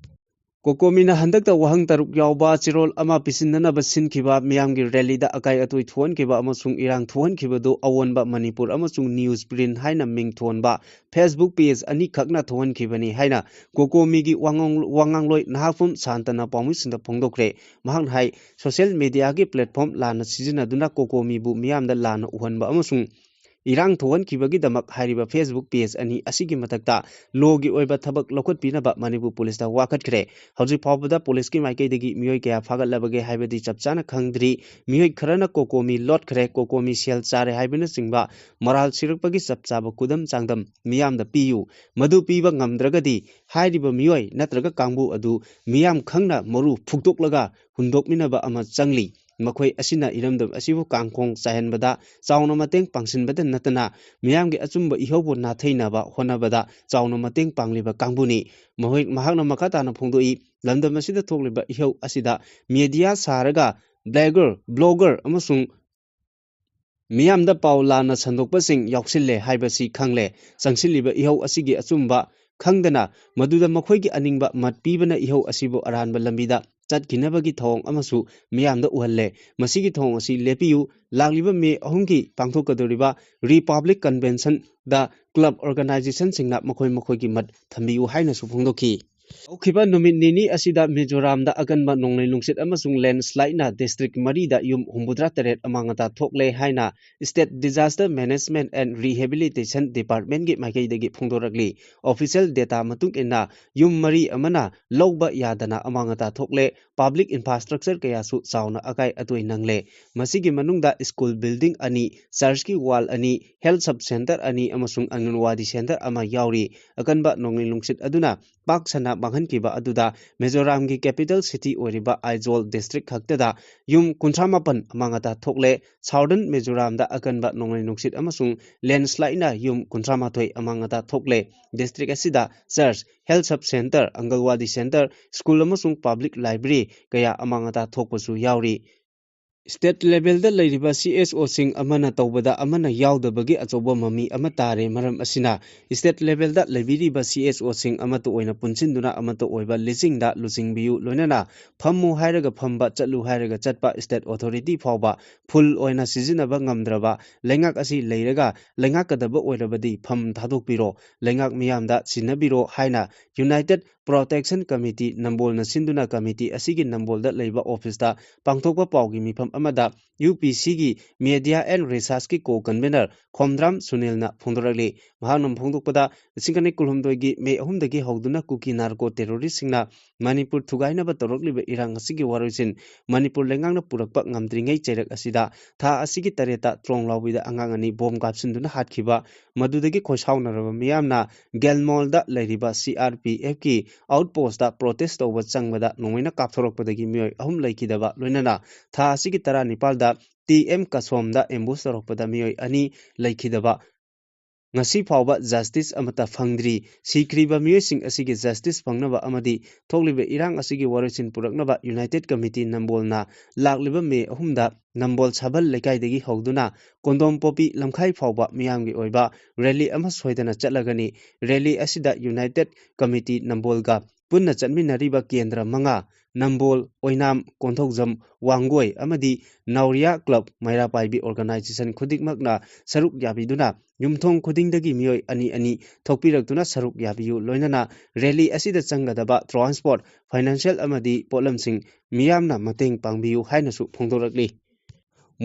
ꯀꯣꯀꯣꯃꯤꯅ ꯍꯟꯗꯛꯇ ꯋꯥꯍꯪ ꯇꯔꯨꯛ ꯌꯥꯎꯕ ꯆꯦꯔꯣꯜ ꯑꯃ ꯄꯤꯁꯤꯟꯅꯅꯕ ꯁꯤꯟꯈꯤꯕ ꯃꯤꯌꯥꯝꯒꯤ rallyꯗ ꯑꯀꯥꯏ ꯑꯇꯣꯏ ꯊꯣꯛꯍꯟꯈꯤꯕ ꯑꯃꯁꯨꯡ ꯏꯔꯥꯡ ꯊꯣꯛꯍꯟꯈꯤꯕꯗꯨ ꯑꯑꯣꯟꯕ ꯃꯅꯤꯄꯨꯔ ꯑꯃꯁꯨꯡ Newsprint ꯍꯥꯏꯅ ꯃꯤꯡ ꯊꯣꯟꯕ Facebook page ꯑꯅꯤꯈꯛꯅ ꯊꯣꯛꯍꯟꯈꯤꯕꯅꯤ ꯍꯥꯏꯅ ꯀꯣꯀꯣꯃꯤꯒꯤ ꯋꯥꯉꯥꯡ-, ꯋꯥꯉꯥꯡꯂꯣꯏ ꯅꯍꯥꯛꯐꯝ ꯁꯥꯟꯇꯅ ꯄꯥꯎꯃꯤꯁꯤꯡꯗ ꯐꯣꯡꯗꯣꯛꯈ꯭ꯔꯦ꯫ ꯃꯍꯥꯛꯅ ꯍꯥꯏ, social mediaꯒꯤ platform ꯂꯥꯟꯅ ꯁꯤꯖꯤꯟꯅꯗꯨꯅ ꯀꯣꯀꯣꯃꯤꯕꯨ ꯃꯤꯌꯥꯝꯗ ꯂꯥꯟꯅ ꯎꯍꯟꯕ ꯑꯃꯁꯨꯡ ꯏꯔꯥꯡ ꯊꯣꯛꯍꯟꯈꯤꯕꯒꯤꯗꯃꯛ ꯍꯥꯏꯔꯤꯕ Facebook page ꯑꯅꯤ ꯑꯁꯤꯒꯤ ꯃꯊꯛꯇ lawꯒꯤ ꯑꯣꯏꯕ ꯊꯕꯛ ꯂꯧꯈꯠꯄꯤꯅꯕ ꯃꯅꯤꯄꯨꯔ ꯄꯨꯂꯤꯁꯇ ꯋꯥꯀꯠꯈ꯭ꯔꯦ꯫ ꯍꯧꯖꯤꯛ ꯐꯥꯎꯕꯗ ꯄꯨꯂꯤꯁꯀꯤ ꯃꯥꯏꯀꯩꯗꯒꯤ ꯃꯤꯑꯣꯏ ꯀꯌꯥ ꯐꯥꯒꯠꯂꯕꯒꯦ ꯍꯥꯏꯕꯗꯤ ꯆꯞ ꯆꯥꯅ ꯈꯪꯗ꯭ꯔꯤ꯫ ꯃꯤꯑꯣꯏ ꯈꯔꯅ ꯀꯣꯀꯣꯃꯤ ꯂꯣꯠꯈ꯭ꯔꯦ, ꯀꯣꯀꯣꯃꯤ ꯁꯦꯜ ꯆꯥꯔꯦ ꯍꯥꯏꯕꯅꯆꯤꯡꯕ ꯃꯣꯔꯥꯜ ꯁꯤꯔꯛꯄꯒꯤ ꯆꯞ ꯆꯥꯕ ꯈꯨꯗꯝ ꯆꯥꯡꯗꯝ ꯃꯤꯌꯥꯝꯗ ꯄꯤꯌꯨ꯫ ꯃꯗꯨ ꯄꯤꯕ ꯉꯝꯗ꯭ꯔꯒꯗꯤ ꯍꯥꯏꯔꯤꯕ ꯃꯤꯑꯣꯏ ꯅꯠꯇ꯭ꯔꯒ ꯀꯥꯡꯕꯨ ꯑꯗꯨ ꯃꯤꯌꯥꯝ ꯈꯪꯅ ꯃꯔꯨ ꯐꯨꯛꯇꯣꯛꯂꯒ ꯍꯨꯟꯗꯣꯛꯃꯤꯟꯅꯕ ꯑꯃ ꯆꯪꯂꯤ꯫ ꯃꯈꯣꯏ ꯑꯁꯤꯅ ꯏꯔꯝꯗꯝ ꯑꯁꯤꯕꯨ ꯀꯥꯡꯈꯣꯡ ꯆꯥꯏꯍꯟꯕꯗ ꯆꯥꯎꯅ ꯃꯇꯦꯡ ꯄꯥꯡꯁꯤꯟꯕꯗ ꯅꯠꯇꯅ ꯃꯤꯌꯥꯝꯒꯤ ꯑꯆꯨꯝꯕ ꯏꯍꯧꯕꯨ ꯅꯥꯊꯩꯅꯕ ꯍꯣꯠꯅꯕꯗ ꯆꯥꯎꯅ ꯃꯇꯦꯡ ꯄꯥꯡꯂꯤꯕ ꯀꯥꯡꯕꯨꯅꯤ꯫ ꯃꯍꯣꯏ, ꯃꯍꯥꯛꯅ ꯃꯈꯥ ꯇꯥꯅ ꯐꯣꯡꯗꯣꯛꯏ, ꯂꯝꯗꯝ ꯑꯁꯤꯗ ꯊꯣꯛꯂꯤꯕ ꯏꯍꯧ ꯑꯁꯤꯗ media ꯁꯥꯔꯒ blogger, blogger ꯑꯃꯁꯨꯡ ꯃꯤꯌꯥꯝꯗ ꯄꯥꯎ ꯂꯥꯟꯅ ꯁꯟꯗꯣꯛꯄꯁꯤꯡ ꯌꯥꯎꯁꯤꯜꯂꯦ ꯍꯥꯏꯕꯁꯤ ꯈꯪꯂꯦ꯫ ꯆꯪꯁꯤꯜꯂꯤꯕ ꯏꯍꯧ ꯑꯁꯤꯒꯤ ꯑꯆꯨꯝꯕ ꯈꯪꯗꯅ ꯃꯗꯨꯗ ꯃꯈꯣꯏꯒꯤ ꯑꯅꯤꯡꯕ ꯃꯠ ꯄꯤꯕꯅ ꯏꯍꯧ ꯑꯁꯤꯕꯨ ꯑꯔꯥꯟꯕ ꯂꯝꯕꯤꯗ ꯆꯠꯈꯤꯅꯕꯒꯤ ꯊꯧꯑꯣꯡ ꯑꯃꯁꯨ ꯃꯤꯌꯥꯝꯗ ꯎꯍꯜꯂꯦ꯫ ꯃꯁꯤꯒꯤ ꯊꯧꯑꯣꯡ ꯑꯁꯤ ꯂꯦꯞꯄꯤꯌꯨ꯫ ꯂꯥꯛꯂꯤꯕ ꯃꯦ ꯑꯍꯨꯝꯒꯤ ꯄꯥꯡꯊꯣꯛꯀꯗꯧꯔꯤꯕ Republic Conventionꯗ club organizationꯁꯤꯡꯅ ꯃꯈꯣꯏ ꯃꯈꯣꯏꯒꯤ ꯃꯠ ꯊꯝꯕꯤꯌꯨ ꯍꯥꯏꯅꯁꯨ ꯐꯣꯡꯗꯣꯛꯈꯤ꯫ ꯍꯧꯈꯤꯕ ꯅꯨꯃꯤꯠ ꯅꯤꯅꯤ ꯑꯁꯤꯗ ꯃꯤꯖꯣꯔꯥꯝꯗ ꯑꯀꯟꯕ ꯅꯣꯡꯂꯩ ꯅꯨꯡꯁꯤꯠ ꯑꯃꯁꯨꯡ landslideꯅ district ꯃꯔꯤꯗ ꯌꯨꯝ ꯍꯨꯝꯐꯨꯇꯔꯥ ꯇꯔꯦꯠ ꯑꯃꯥꯡ ꯑꯇꯥ ꯊꯣꯛꯂꯦ ꯍꯥꯏꯅ State Disaster Management and Rehabilitation Departmentꯀꯤ ꯃꯥꯏꯀꯩꯗꯒꯤ ꯐꯣꯡꯗꯣꯔꯛꯂꯤ꯫ Official data ꯃꯇꯨꯡ ꯏꯟꯅ ꯌꯨꯝ ꯃꯔꯤ ꯑꯃꯅ ꯂꯧꯕ ꯌꯥꯗꯅ ꯑꯃꯥꯡ ꯑꯇꯥ ꯊꯣꯛꯂꯦ꯫ Public infrastructure ꯀꯌꯥꯁꯨ ꯆꯥꯎꯅ ꯑꯀꯥꯏ ꯑꯇꯣꯏ ꯅꯪꯂꯦ꯫ ꯃꯁꯤꯒꯤ ꯃꯅꯨꯡꯗ school building ꯑꯅꯤ, churchꯀꯤ wall ꯑꯅꯤ, health sub center ꯑꯅꯤ ꯑꯃꯁꯨꯡ ꯑꯪꯒꯟꯋꯥꯗꯤ center ꯑꯃ ꯌꯥꯎꯔꯤ꯫ ꯑꯀꯟꯕ ꯅꯣꯡꯂꯩ ꯅꯨꯡꯁꯤꯠ ꯑꯗꯨꯅ ꯄꯥꯛ ꯁꯟꯅ ꯃꯥꯡꯍꯟꯈꯤꯕ ꯑꯗꯨꯗ ꯃꯤꯖꯣꯔꯥꯝꯒꯤ capital city ꯑꯣꯏꯔꯤꯕ ꯑꯥꯏꯖꯣꯜ district ꯈꯛꯇꯗ ꯌꯨꯝ ꯀꯨꯟꯊ꯭ꯔꯥ ꯃꯥꯄꯟ ꯑꯃꯥꯡ ꯑꯇꯥ ꯊꯣꯛꯂꯦ꯫ Southern ꯃꯤꯖꯣꯔꯥꯝꯗ ꯑꯀꯟꯕ ꯅꯣꯡꯂꯩ ꯅꯨꯡꯁꯤꯠ ꯑꯃꯁꯨꯡ landslideꯅ ꯌꯨꯝ ꯀꯨꯟꯊ꯭ꯔꯥ ꯃꯥꯊꯣꯏ ꯑꯃꯥꯡ ꯑꯇꯥ ꯊꯣꯛꯂꯦ꯫ District ꯑꯁꯤꯗ church, health sub center, ꯑꯪꯒꯜꯋꯥꯗꯤ center, school ꯑꯃꯁꯨꯡ public library ꯀꯌꯥ ꯑꯃꯥꯡ ꯑꯇꯥ ꯊꯣꯛꯄꯁꯨ ꯌꯥꯎꯔꯤ꯫ State levelꯗ ꯂꯩꯔꯤꯕ CSOꯁꯤꯡ ꯑꯃꯅ ꯇꯧꯕꯗ ꯑꯃꯅ ꯌꯥꯎꯗꯕꯒꯤ ꯑꯆꯧꯕ ꯃꯃꯤ ꯑꯃ ꯇꯥꯔꯦ꯫ ꯃꯔꯝ ꯑꯁꯤꯅ, state levelꯗ ꯂꯩꯕꯤꯔꯤꯕ CSOꯁꯤꯡ ꯑꯃꯠꯇ ꯑꯣꯏꯅ ꯄꯨꯟꯁꯤꯟꯗꯨꯅ ꯑꯃꯠꯇ ꯑꯣꯏꯕ ꯂꯤꯆꯤꯡꯗ ꯂꯨꯆꯤꯡꯕꯤꯌꯨ꯫ ꯂꯣꯏꯅꯅ ꯐꯝꯃꯨ ꯍꯥꯏꯔꯒ ꯐꯝꯕ, ꯆꯠꯂꯨ ꯍꯥꯏꯔꯒ ꯆꯠꯄ state authority ꯐꯥꯎꯕ full ꯑꯣꯏꯅ ꯁꯤꯖꯤꯟꯅꯕ ꯉꯝꯗ꯭ꯔꯕ ꯂꯩꯉꯥꯛ ꯑꯁꯤ ꯂꯩꯔꯒ, ꯂꯩꯉꯥꯛꯀꯗꯕ ꯑꯣꯏꯔꯕꯗꯤ ꯐꯝ ꯊꯥꯗꯣꯛꯄꯤꯔꯣ, ꯂꯩꯉꯥꯛ ꯃꯤꯌꯥꯝꯗ ꯁꯤꯟꯅꯕꯤꯔꯣ ꯍꯥꯏꯅ United Protection Committee ꯅꯝꯕꯣꯜꯅ ꯁꯤꯟꯗꯨꯅ committee ꯑꯁꯤꯒꯤ ꯅꯝꯕꯣꯜꯗ ꯂꯩꯕ officeꯇ ꯄꯥꯡꯊꯣꯛꯄ ꯄꯥꯎꯒꯤ ꯃꯤꯐꯝ ꯑꯃꯗ UPCꯒꯤ Media and Researchꯀꯤ co-convener ꯈꯣꯝꯗ꯭ꯔꯥꯝ ꯁꯨꯅꯤꯜꯅ ꯐꯣꯡꯗꯣꯔꯛꯂꯤ꯫ ꯃꯍꯥꯛꯅ ꯐꯣꯡꯗꯣꯛꯄꯗ, ꯂꯤꯁꯤꯡ ꯑꯅꯤ ꯀꯨꯟꯍꯨꯝꯗꯣꯏꯒꯤ ꯃꯦ ꯑꯍꯨꯝꯗꯒꯤ ꯍꯧꯗꯨꯅ ꯀꯨꯀꯤ narco terroristꯁꯤꯡꯅ ꯃꯅꯤꯄꯨꯔ ꯊꯨꯒꯥꯏꯅꯕ ꯇꯧꯔꯛꯂꯤꯕ ꯏꯔꯥꯡ ꯑꯁꯤꯒꯤ ꯋꯥꯔꯣꯏꯁꯤꯟ ꯃꯅꯤꯄꯨꯔ ꯂꯩꯉꯥꯛꯅ ꯄꯨꯔꯛꯄ ꯉꯝꯗ꯭ꯔꯤꯉꯩ ꯆꯩꯔꯛ ꯑꯁꯤꯗ ꯊꯥ ꯑꯁꯤꯒꯤ ꯇꯔꯦꯠꯇ ꯇ꯭ꯔꯣꯡꯂꯥꯎꯕꯤꯗ ꯑꯉꯥꯡ ꯑꯅꯤ bomb ꯀꯥꯞꯁꯤꯟꯗꯨꯅ ꯍꯥꯠꯈꯤꯕ, ꯃꯗꯨꯗꯒꯤ ꯈꯣꯏꯁꯥꯎꯅꯔꯕ ꯃꯤꯌꯥꯝꯅ ꯒꯦꯜꯃꯣꯜꯗ ꯂꯩꯔꯤꯕ CRPFꯀꯤ outpostꯇ protest ꯇꯧꯕ ꯆꯪꯕꯗ ꯅꯣꯡꯃꯩꯅ ꯀꯥꯞꯊꯣꯔꯛꯄꯗꯒꯤ ꯃꯤꯑꯣꯏ ꯑꯍꯨꯝ ꯂꯩꯈꯤꯗꯕ, ꯂꯣꯏꯅꯅ ꯊꯥ ꯑꯁꯤꯒꯤ ꯇꯔꯥꯅꯤꯄꯥꯜꯗ ꯇꯤ ꯑꯦꯝ ꯀꯁꯣꯝꯗ ambush ꯇꯧꯔꯛꯄꯗ ꯃꯤꯑꯣꯏ ꯑꯅꯤ ꯂꯩꯈꯤꯗꯕ, ꯉꯁꯤ ꯐꯥꯎꯕ justice ꯑꯃꯠꯇ ꯐꯪꯗ꯭ꯔꯤ꯫ ꯁꯤꯈ꯭ꯔꯤꯕ ꯃꯤꯑꯣꯏꯁꯤꯡ ꯑꯁꯤꯒꯤ justice ꯐꯪꯅꯕ ꯑꯃꯗꯤ ꯊꯣꯛꯂꯤꯕ ꯏꯔꯥꯡ ꯑꯁꯤꯒꯤ ꯋꯥꯔꯣꯏꯁꯤꯟ ꯄꯨꯔꯛꯅꯕ United Committee ꯅꯝꯕꯣꯜꯅ ꯂꯥꯛꯂꯤꯕ May ꯑꯍꯨꯝꯗ ꯅꯝꯕꯣꯜ ꯁꯥꯕꯜ ꯂꯩꯀꯥꯏꯗꯒꯤ ꯍꯧꯗꯨꯅ ꯀꯣꯟꯗꯣꯝ ꯄꯣꯄꯤ ꯂꯝꯈꯥꯏ ꯐꯥꯎꯕ ꯃꯤꯌꯥꯝꯒꯤ ꯑꯣꯏꯕ rally ꯑꯃ ꯁꯣꯏꯗꯅ ꯆꯠꯂꯒꯅꯤ꯫ Rally ꯑꯁꯤꯗ United Committee ꯅꯝꯕꯣꯜꯒ ꯄꯨꯟꯅ ꯆꯠꯃꯤꯟꯅꯔꯤꯕ ꯀꯦꯟꯗ꯭ꯔ ꯃꯉꯥ, ꯅꯝꯕꯣꯜ, ꯑꯣꯏꯅꯥꯝ, ꯀꯣꯟꯊꯧꯖꯝ, ꯋꯥꯡꯒꯣꯏ ꯑꯃꯗꯤ ꯅꯥꯎꯔꯤꯌꯥ club ꯃꯩꯔꯥ ꯄꯥꯏꯕꯤ organization ꯈꯨꯗꯤꯡꯃꯛꯅ ꯁꯔꯨꯛ ꯌꯥꯕꯤꯗꯨꯅ ꯌꯨꯝꯊꯣꯡ ꯈꯨꯗꯤꯡꯗꯒꯤ ꯃꯤꯑꯣꯏ ꯑꯅꯤ ꯑꯅꯤ ꯊꯣꯛꯄꯤꯔꯛꯇꯨꯅ ꯁꯔꯨꯛ ꯌꯥꯕꯤꯌꯨ꯫ ꯂꯣꯏꯅꯅ rally ꯑꯁꯤꯗ ꯆꯪꯒꯗꯕ transport, financial ꯑꯃꯗꯤ ꯄꯣꯠꯂꯝꯁꯤꯡ ꯃꯤꯌꯥꯝꯅ ꯃꯇꯦꯡ ꯄꯥꯡꯕꯤꯌꯨ ꯍꯥꯏꯅꯁꯨ ꯐꯣꯡꯗꯣꯔꯛꯂꯤ꯫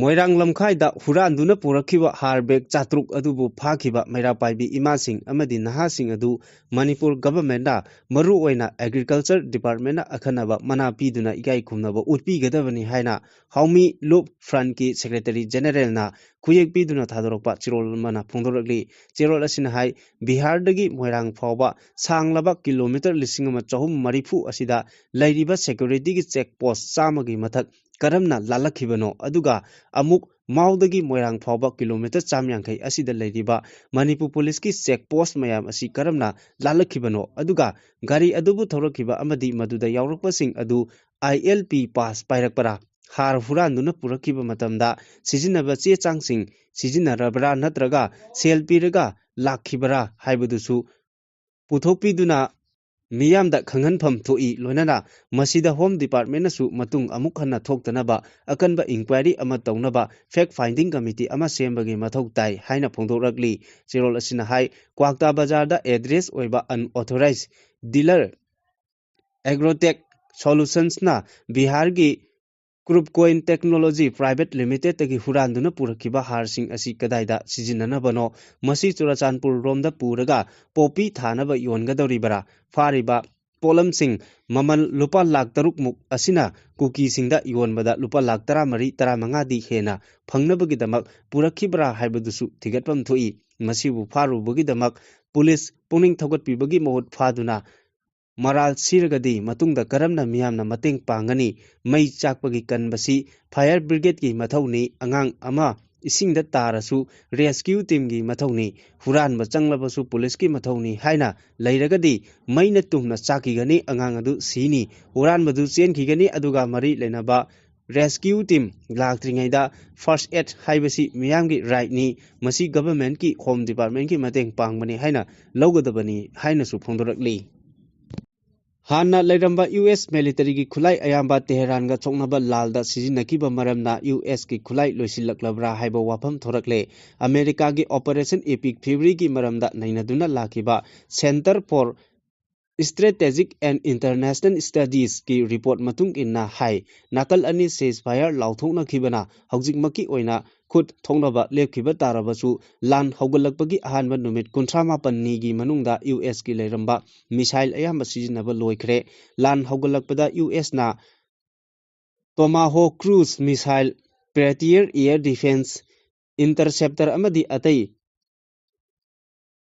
ꯃꯣꯏꯔꯥꯡ ꯂꯝꯈꯥꯏꯗ ꯍꯨꯔꯥꯟꯗꯨꯅ ꯄꯨꯔꯛꯈꯤꯕ ꯍꯥꯔ bag ꯆꯥꯇ꯭ꯔꯨꯛ ꯑꯗꯨꯕꯨ ꯐꯥꯈꯤꯕ ꯃꯩꯔꯥ ꯄꯥꯏꯕꯤ ꯏꯃꯥꯁꯤꯡ ꯑꯃꯗꯤ ꯅꯍꯥꯁꯤꯡ ꯑꯗꯨ ꯃꯅꯤꯄꯨꯔ governmentꯅ ꯃꯔꯨꯑꯣꯏꯅ Agriculture Departmentꯅ ꯑꯈꯟꯅꯕ ꯃꯅꯥ ꯄꯤꯗꯨꯅ ꯏꯀꯥꯏ ꯈꯨꯝꯅꯕ ꯎꯠꯄꯤꯒꯗꯕꯅꯤ ꯍꯥꯏꯅ ꯍꯥꯎꯃꯤ ꯂꯨꯞ Frontꯀꯤ Secretary Generalꯅ ꯈꯨꯌꯦꯛ ꯄꯤꯗꯨꯅ ꯊꯥꯗꯣꯔꯛꯄ ꯆꯦꯔꯣꯜ ꯑꯃꯅ ꯐꯣꯡꯗꯣꯔꯛꯂꯤ꯫ ꯆꯦꯔꯣꯜ ꯑꯁꯤꯅ ꯍꯥꯏ, ꯕꯤꯍꯥꯔꯗꯒꯤ ꯃꯣꯏꯔꯥꯡ ꯐꯥꯎꯕ ꯁꯥꯡꯂꯕ kilometre ꯂꯤꯁꯤꯡ ꯑꯃ ꯆꯍꯨꯝ ꯃꯔꯤꯐꯨ ꯑꯁꯤꯗ ꯂꯩꯔꯤꯕ securityꯒꯤ check post ꯆꯥꯝꯃꯒꯤ ꯃꯊꯛ ꯀꯔꯝꯅ ꯂꯥꯜꯂꯛꯈꯤꯕꯅꯣ, ꯑꯗꯨꯒ ꯑꯃꯨꯛ ꯃꯥꯎꯗꯒꯤ ꯃꯣꯏꯔꯥꯡ ꯐꯥꯎꯕ kilometre ꯆꯥꯝ ꯌꯥꯡꯈꯩ ꯑꯁꯤꯗ ꯂꯩꯔꯤꯕ ꯃꯅꯤꯄꯨꯔ policeꯀꯤ check post ꯃꯌꯥꯝ ꯑꯁꯤ ꯀꯔꯝꯅ ꯂꯥꯜꯂꯛꯈꯤꯕꯅꯣ, ꯑꯗꯨꯒ ꯒꯥꯔꯤ ꯑꯗꯨꯕꯨ ꯊꯧꯔꯛꯈꯤꯕ ꯑꯃꯗꯤ ꯃꯗꯨꯗ ꯌꯥꯎꯔꯛꯄꯁꯤꯡ ꯑꯗꯨ ILP pass ꯄꯥꯏꯔꯛꯄꯔꯥ, ꯍꯥꯔ ꯍꯨꯔꯥꯟꯗꯨꯅ ꯄꯨꯔꯛꯈꯤꯕ ꯃꯇꯝꯗ ꯁꯤꯖꯤꯟꯅꯕ ꯆꯦ ꯆꯥꯡꯁꯤꯡ ꯁꯤꯖꯤꯟꯅꯔꯕ꯭ꯔꯥ ꯅꯠꯇ꯭ꯔꯒ ꯁꯦꯜ ꯄꯤꯔꯒ ꯂꯥꯛꯈꯤꯕꯔꯥ ꯍꯥꯏꯕꯗꯨꯁꯨ ꯄꯨꯊꯣꯛꯄꯤꯗꯨꯅ ꯃꯤꯌꯥꯝꯗ ꯈꯪꯍꯟꯐꯝ ꯊꯣꯛꯏ꯫ ꯂꯣꯏꯅꯅ ꯃꯁꯤꯗ Home Departmentꯅꯁꯨ ꯃꯇꯨꯡ ꯑꯃꯨꯛ ꯍꯟꯅ ꯊꯣꯛꯇꯅꯕ ꯑꯀꯟꯕ inquiry ꯑꯃ ꯇꯧꯅꯕ fact finding committee ꯑꯃ ꯁꯦꯝꯕꯒꯤ ꯃꯊꯧ ꯇꯥꯏ ꯍꯥꯏꯅ ꯐꯣꯡꯗꯣꯛꯂꯛꯂꯤ꯫ ꯆꯦꯔꯣꯜ ꯑꯁꯤꯅ ꯍꯥꯏ, ꯀ꯭ꯋꯥꯛꯇꯥ ꯕꯖꯥꯔꯗ address ꯑꯣꯏꯕ unauthorized dealer Agrotech Solutionsꯅ ꯕꯤꯍꯥꯔꯒꯤ Krupcoin Technology Private Limitedꯇꯒꯤ ꯍꯨꯔꯥꯟꯗꯨꯅ ꯄꯨꯔꯛꯈꯤꯕ ꯍꯥꯔꯁꯤꯡ ꯑꯁꯤ ꯀꯗꯥꯏꯗ ꯁꯤꯖꯤꯟꯅꯅꯕꯅꯣ? ꯃꯁꯤ ꯆꯨꯔꯆꯥꯟꯄꯨꯔ ꯔꯣꯝꯗ ꯄꯨꯔꯒ ꯄꯣꯄꯤ ꯊꯥꯅꯕ ꯌꯣꯟꯒꯗꯧꯔꯤꯕꯔꯥ? ꯐꯥꯔꯤꯕ ꯄꯣꯠꯂꯝꯁꯤꯡ ꯃꯃꯜ ꯂꯨꯄꯥ ꯂꯥꯈ ꯇꯔꯨꯛ ꯃꯨꯛ ꯑꯁꯤꯅ ꯀꯨꯀꯤꯁꯤꯡꯗ ꯌꯣꯟꯕꯗ ꯂꯨꯄꯥ ꯂꯥꯈ ꯇꯔꯥꯃꯔꯤ, ꯇꯔꯥꯃꯉꯥꯗꯤ ꯍꯦꯟꯅ ꯐꯪꯅꯕꯒꯤꯗꯃꯛ ꯄꯨꯔꯛꯈꯤꯕ꯭ꯔꯥ ꯍꯥꯏꯕꯗꯨꯁꯨ ꯊꯤꯒꯠꯐꯝ ꯊꯣꯛꯏ꯫ ꯃꯁꯤꯕꯨ ꯐꯥꯔꯨꯕꯒꯤꯗꯃꯛ ꯄꯨꯂꯤꯁ ꯄꯨꯛꯅꯤꯡ ꯊꯧꯒꯠꯄꯤꯕꯒꯤ ꯃꯍꯨꯠ ꯐꯥꯗꯨꯅ ꯃꯔꯥꯜ ꯁꯤꯔꯒꯗꯤ ꯃꯇꯨꯡꯗ ꯀꯔꯝꯅ ꯃꯤꯌꯥꯝꯅ ꯃꯇꯦꯡ ꯄꯥꯡꯒꯅꯤ? ꯃꯩ ꯆꯥꯛꯄꯒꯤ ꯀꯟꯕꯁꯤ fire brigadeꯀꯤ ꯃꯊꯧꯅꯤ꯫ ꯑꯉꯥꯡ ꯑꯃ ꯏꯁꯤꯡꯗ ꯇꯥꯔꯁꯨ ꯔꯦꯁꯀ꯭ꯌꯨ ꯇꯤꯝꯒꯤ ꯃꯊꯧꯅꯤ, ꯍꯨꯔꯥꯟꯕ ꯆꯪꯂꯕꯁꯨ ꯄꯨꯂꯤꯁꯀꯤ ꯃꯊꯧꯅꯤ ꯍꯥꯏꯅ ꯂꯩꯔꯒꯗꯤ ꯃꯩꯅ ꯇꯨꯝꯅ ꯆꯥꯛꯈꯤꯒꯅꯤ, ꯑꯉꯥꯡ ꯑꯗꯨ ꯁꯤꯅꯤ, ꯍꯨꯔꯥꯟꯕꯗꯨ ꯆꯦꯟꯈꯤꯒꯅꯤ, ꯑꯗꯨꯒ ꯃꯔꯤ ꯂꯩꯅꯕ ꯔꯦꯁꯀ꯭ꯌꯨ ꯇꯤꯝ ꯂꯥꯛꯇ꯭ꯔꯤꯉꯩꯗ ꯐꯥꯔꯁ ꯑꯦꯗ ꯍꯥꯏꯕꯁꯤ ꯃꯤꯌꯥꯝꯒꯤ ꯔꯥꯏꯠꯅꯤ, ꯃꯁꯤ ꯒꯚꯔꯟꯃꯦꯟꯠꯀꯤ ꯍꯣꯝ ꯗꯤꯄꯥꯔꯠꯃꯦꯟꯠꯀꯤ ꯃꯇꯦꯡ ꯄꯥꯡꯕꯅꯤ ꯍꯥꯏꯅ ꯂꯧꯒꯗꯕꯅꯤ ꯍꯥꯏꯅꯁꯨ ꯐꯣꯡꯗꯣꯔꯛꯂꯤ꯫ ꯍꯥꯟꯅ ꯂꯩꯔꯝꯕ ꯌꯨ ꯑꯦꯁ ꯃꯤꯂꯤꯇꯔꯤꯒꯤ ꯈꯨꯠꯂꯥꯏ ꯑꯌꯥꯝꯕ ꯇꯦꯍꯔꯥꯟꯒ ꯁꯣꯛꯅꯕ ꯂꯥꯜꯗ ꯁꯤꯖꯤꯟꯅꯈꯤꯕ ꯃꯔꯝꯅ ꯌꯨ ꯑꯦꯁꯀꯤ ꯈꯨꯠꯂꯥꯏ ꯂꯣꯏꯁꯤꯜꯂꯛꯂꯕ꯭ꯔꯥ ꯍꯥꯏꯕ ꯋꯥꯐꯝ ꯊꯣꯔꯛꯂꯦ꯫ ꯑꯃꯦꯔꯤꯀꯥꯒꯤ Operation Epic Fury ꯒꯤ ꯃꯔꯝꯗ ꯅꯩꯅꯗꯨꯅ ꯂꯥꯛꯈꯤꯕ Center for Strategic and International Studies ꯀꯤ ꯔꯤꯄꯣꯔꯠ ꯃꯇꯨꯡ ꯏꯟꯅ ꯍꯥꯏ, ꯅꯥꯀꯜ ꯑꯅꯤ ceasefire ꯂꯥꯎꯊꯣꯛꯅꯈꯤꯕꯅ ꯍꯧꯖꯤꯛꯃꯛꯀꯤ ꯑꯣꯏꯅ ꯈꯨꯠ ꯊꯣꯛꯅꯕ ꯂꯦꯞꯈꯤꯕ ꯇꯥꯔꯕꯁꯨ, ꯂꯥꯟ ꯍꯧꯒꯠꯂꯛꯄꯒꯤ ꯑꯍꯥꯟꯕ ꯅꯨꯃꯤꯠ ꯀꯨꯟꯊ꯭ꯔꯥ ꯃꯥꯄꯟꯅꯤꯒꯤ ꯃꯅꯨꯡꯗ ꯌꯨ ꯑꯦꯁꯀꯤ ꯂꯩꯔꯝꯕ ꯃꯤꯁꯥꯏꯜ ꯑꯌꯥꯝꯕ ꯁꯤꯖꯤꯟꯅꯕ ꯂꯣꯏꯈ꯭ꯔꯦ꯫ ꯂꯥꯟ ꯍꯧꯒꯠꯂꯛꯄꯗ U ꯑꯦꯁꯅ Tomahawk cruise missile, Patriot air defense interceptor ꯑꯃꯗꯤ ꯑꯇꯩ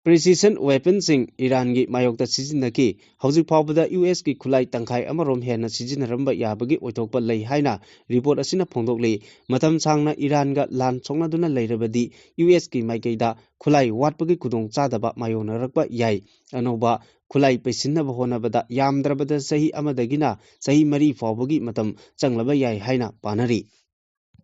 precision weapon ꯁꯤꯡ ꯏꯔꯥꯟꯒꯤ ꯃꯥꯌꯣꯛꯇ ꯁꯤꯖꯤꯟꯅꯈꯤ꯫ ꯍꯧꯖꯤꯛ ꯐꯥꯎꯕꯗ ꯌꯨ ꯑꯦꯁꯀꯤ ꯈꯨꯠꯂꯥꯏ ꯇꯪꯈꯥꯏ ꯑꯃꯔꯣꯝ ꯍꯦꯟꯅ ꯁꯤꯖꯤꯟꯅꯔꯝꯕ ꯌꯥꯕꯒꯤ ꯑꯣꯏꯊꯣꯛꯄ ꯂꯩ ꯍꯥꯏꯅ ꯔꯤꯄꯣꯔꯠ ꯑꯁꯤꯅ ꯐꯣꯡꯗꯣꯛꯂꯤ꯫ ꯃꯇꯝ ꯁꯥꯡꯅ ꯏꯔꯥꯟꯒ ꯂꯥꯟ ꯁꯣꯛꯅꯗꯨꯅ ꯂꯩꯔꯕꯗꯤ ꯌꯨ ꯑꯦꯁꯀꯤ ꯃꯥꯏꯀꯩꯗ ꯈꯨꯠꯂꯥꯏ ꯋꯥꯠꯄꯒꯤ ꯈꯨꯗꯣꯡꯆꯥꯗꯕ ꯃꯥꯌꯣꯛꯅꯔꯛꯄ ꯌꯥꯏ꯫ ꯑꯅꯧꯕ ꯈꯨꯠꯂꯥꯏ ꯄꯩꯁꯤꯟꯅꯕ ꯍꯣꯠꯅꯕꯗ ꯌꯥꯝꯗ꯭ꯔꯕꯗ ꯆꯍꯤ ꯑꯃꯗꯒꯤꯅ ꯆꯍꯤ ꯃꯔꯤ ꯐꯥꯎꯕꯒꯤ ꯃꯇꯝ ꯆꯪꯂꯕ ꯌꯥꯏ ꯍꯥꯏꯅ ꯄꯥꯅꯔꯤ꯫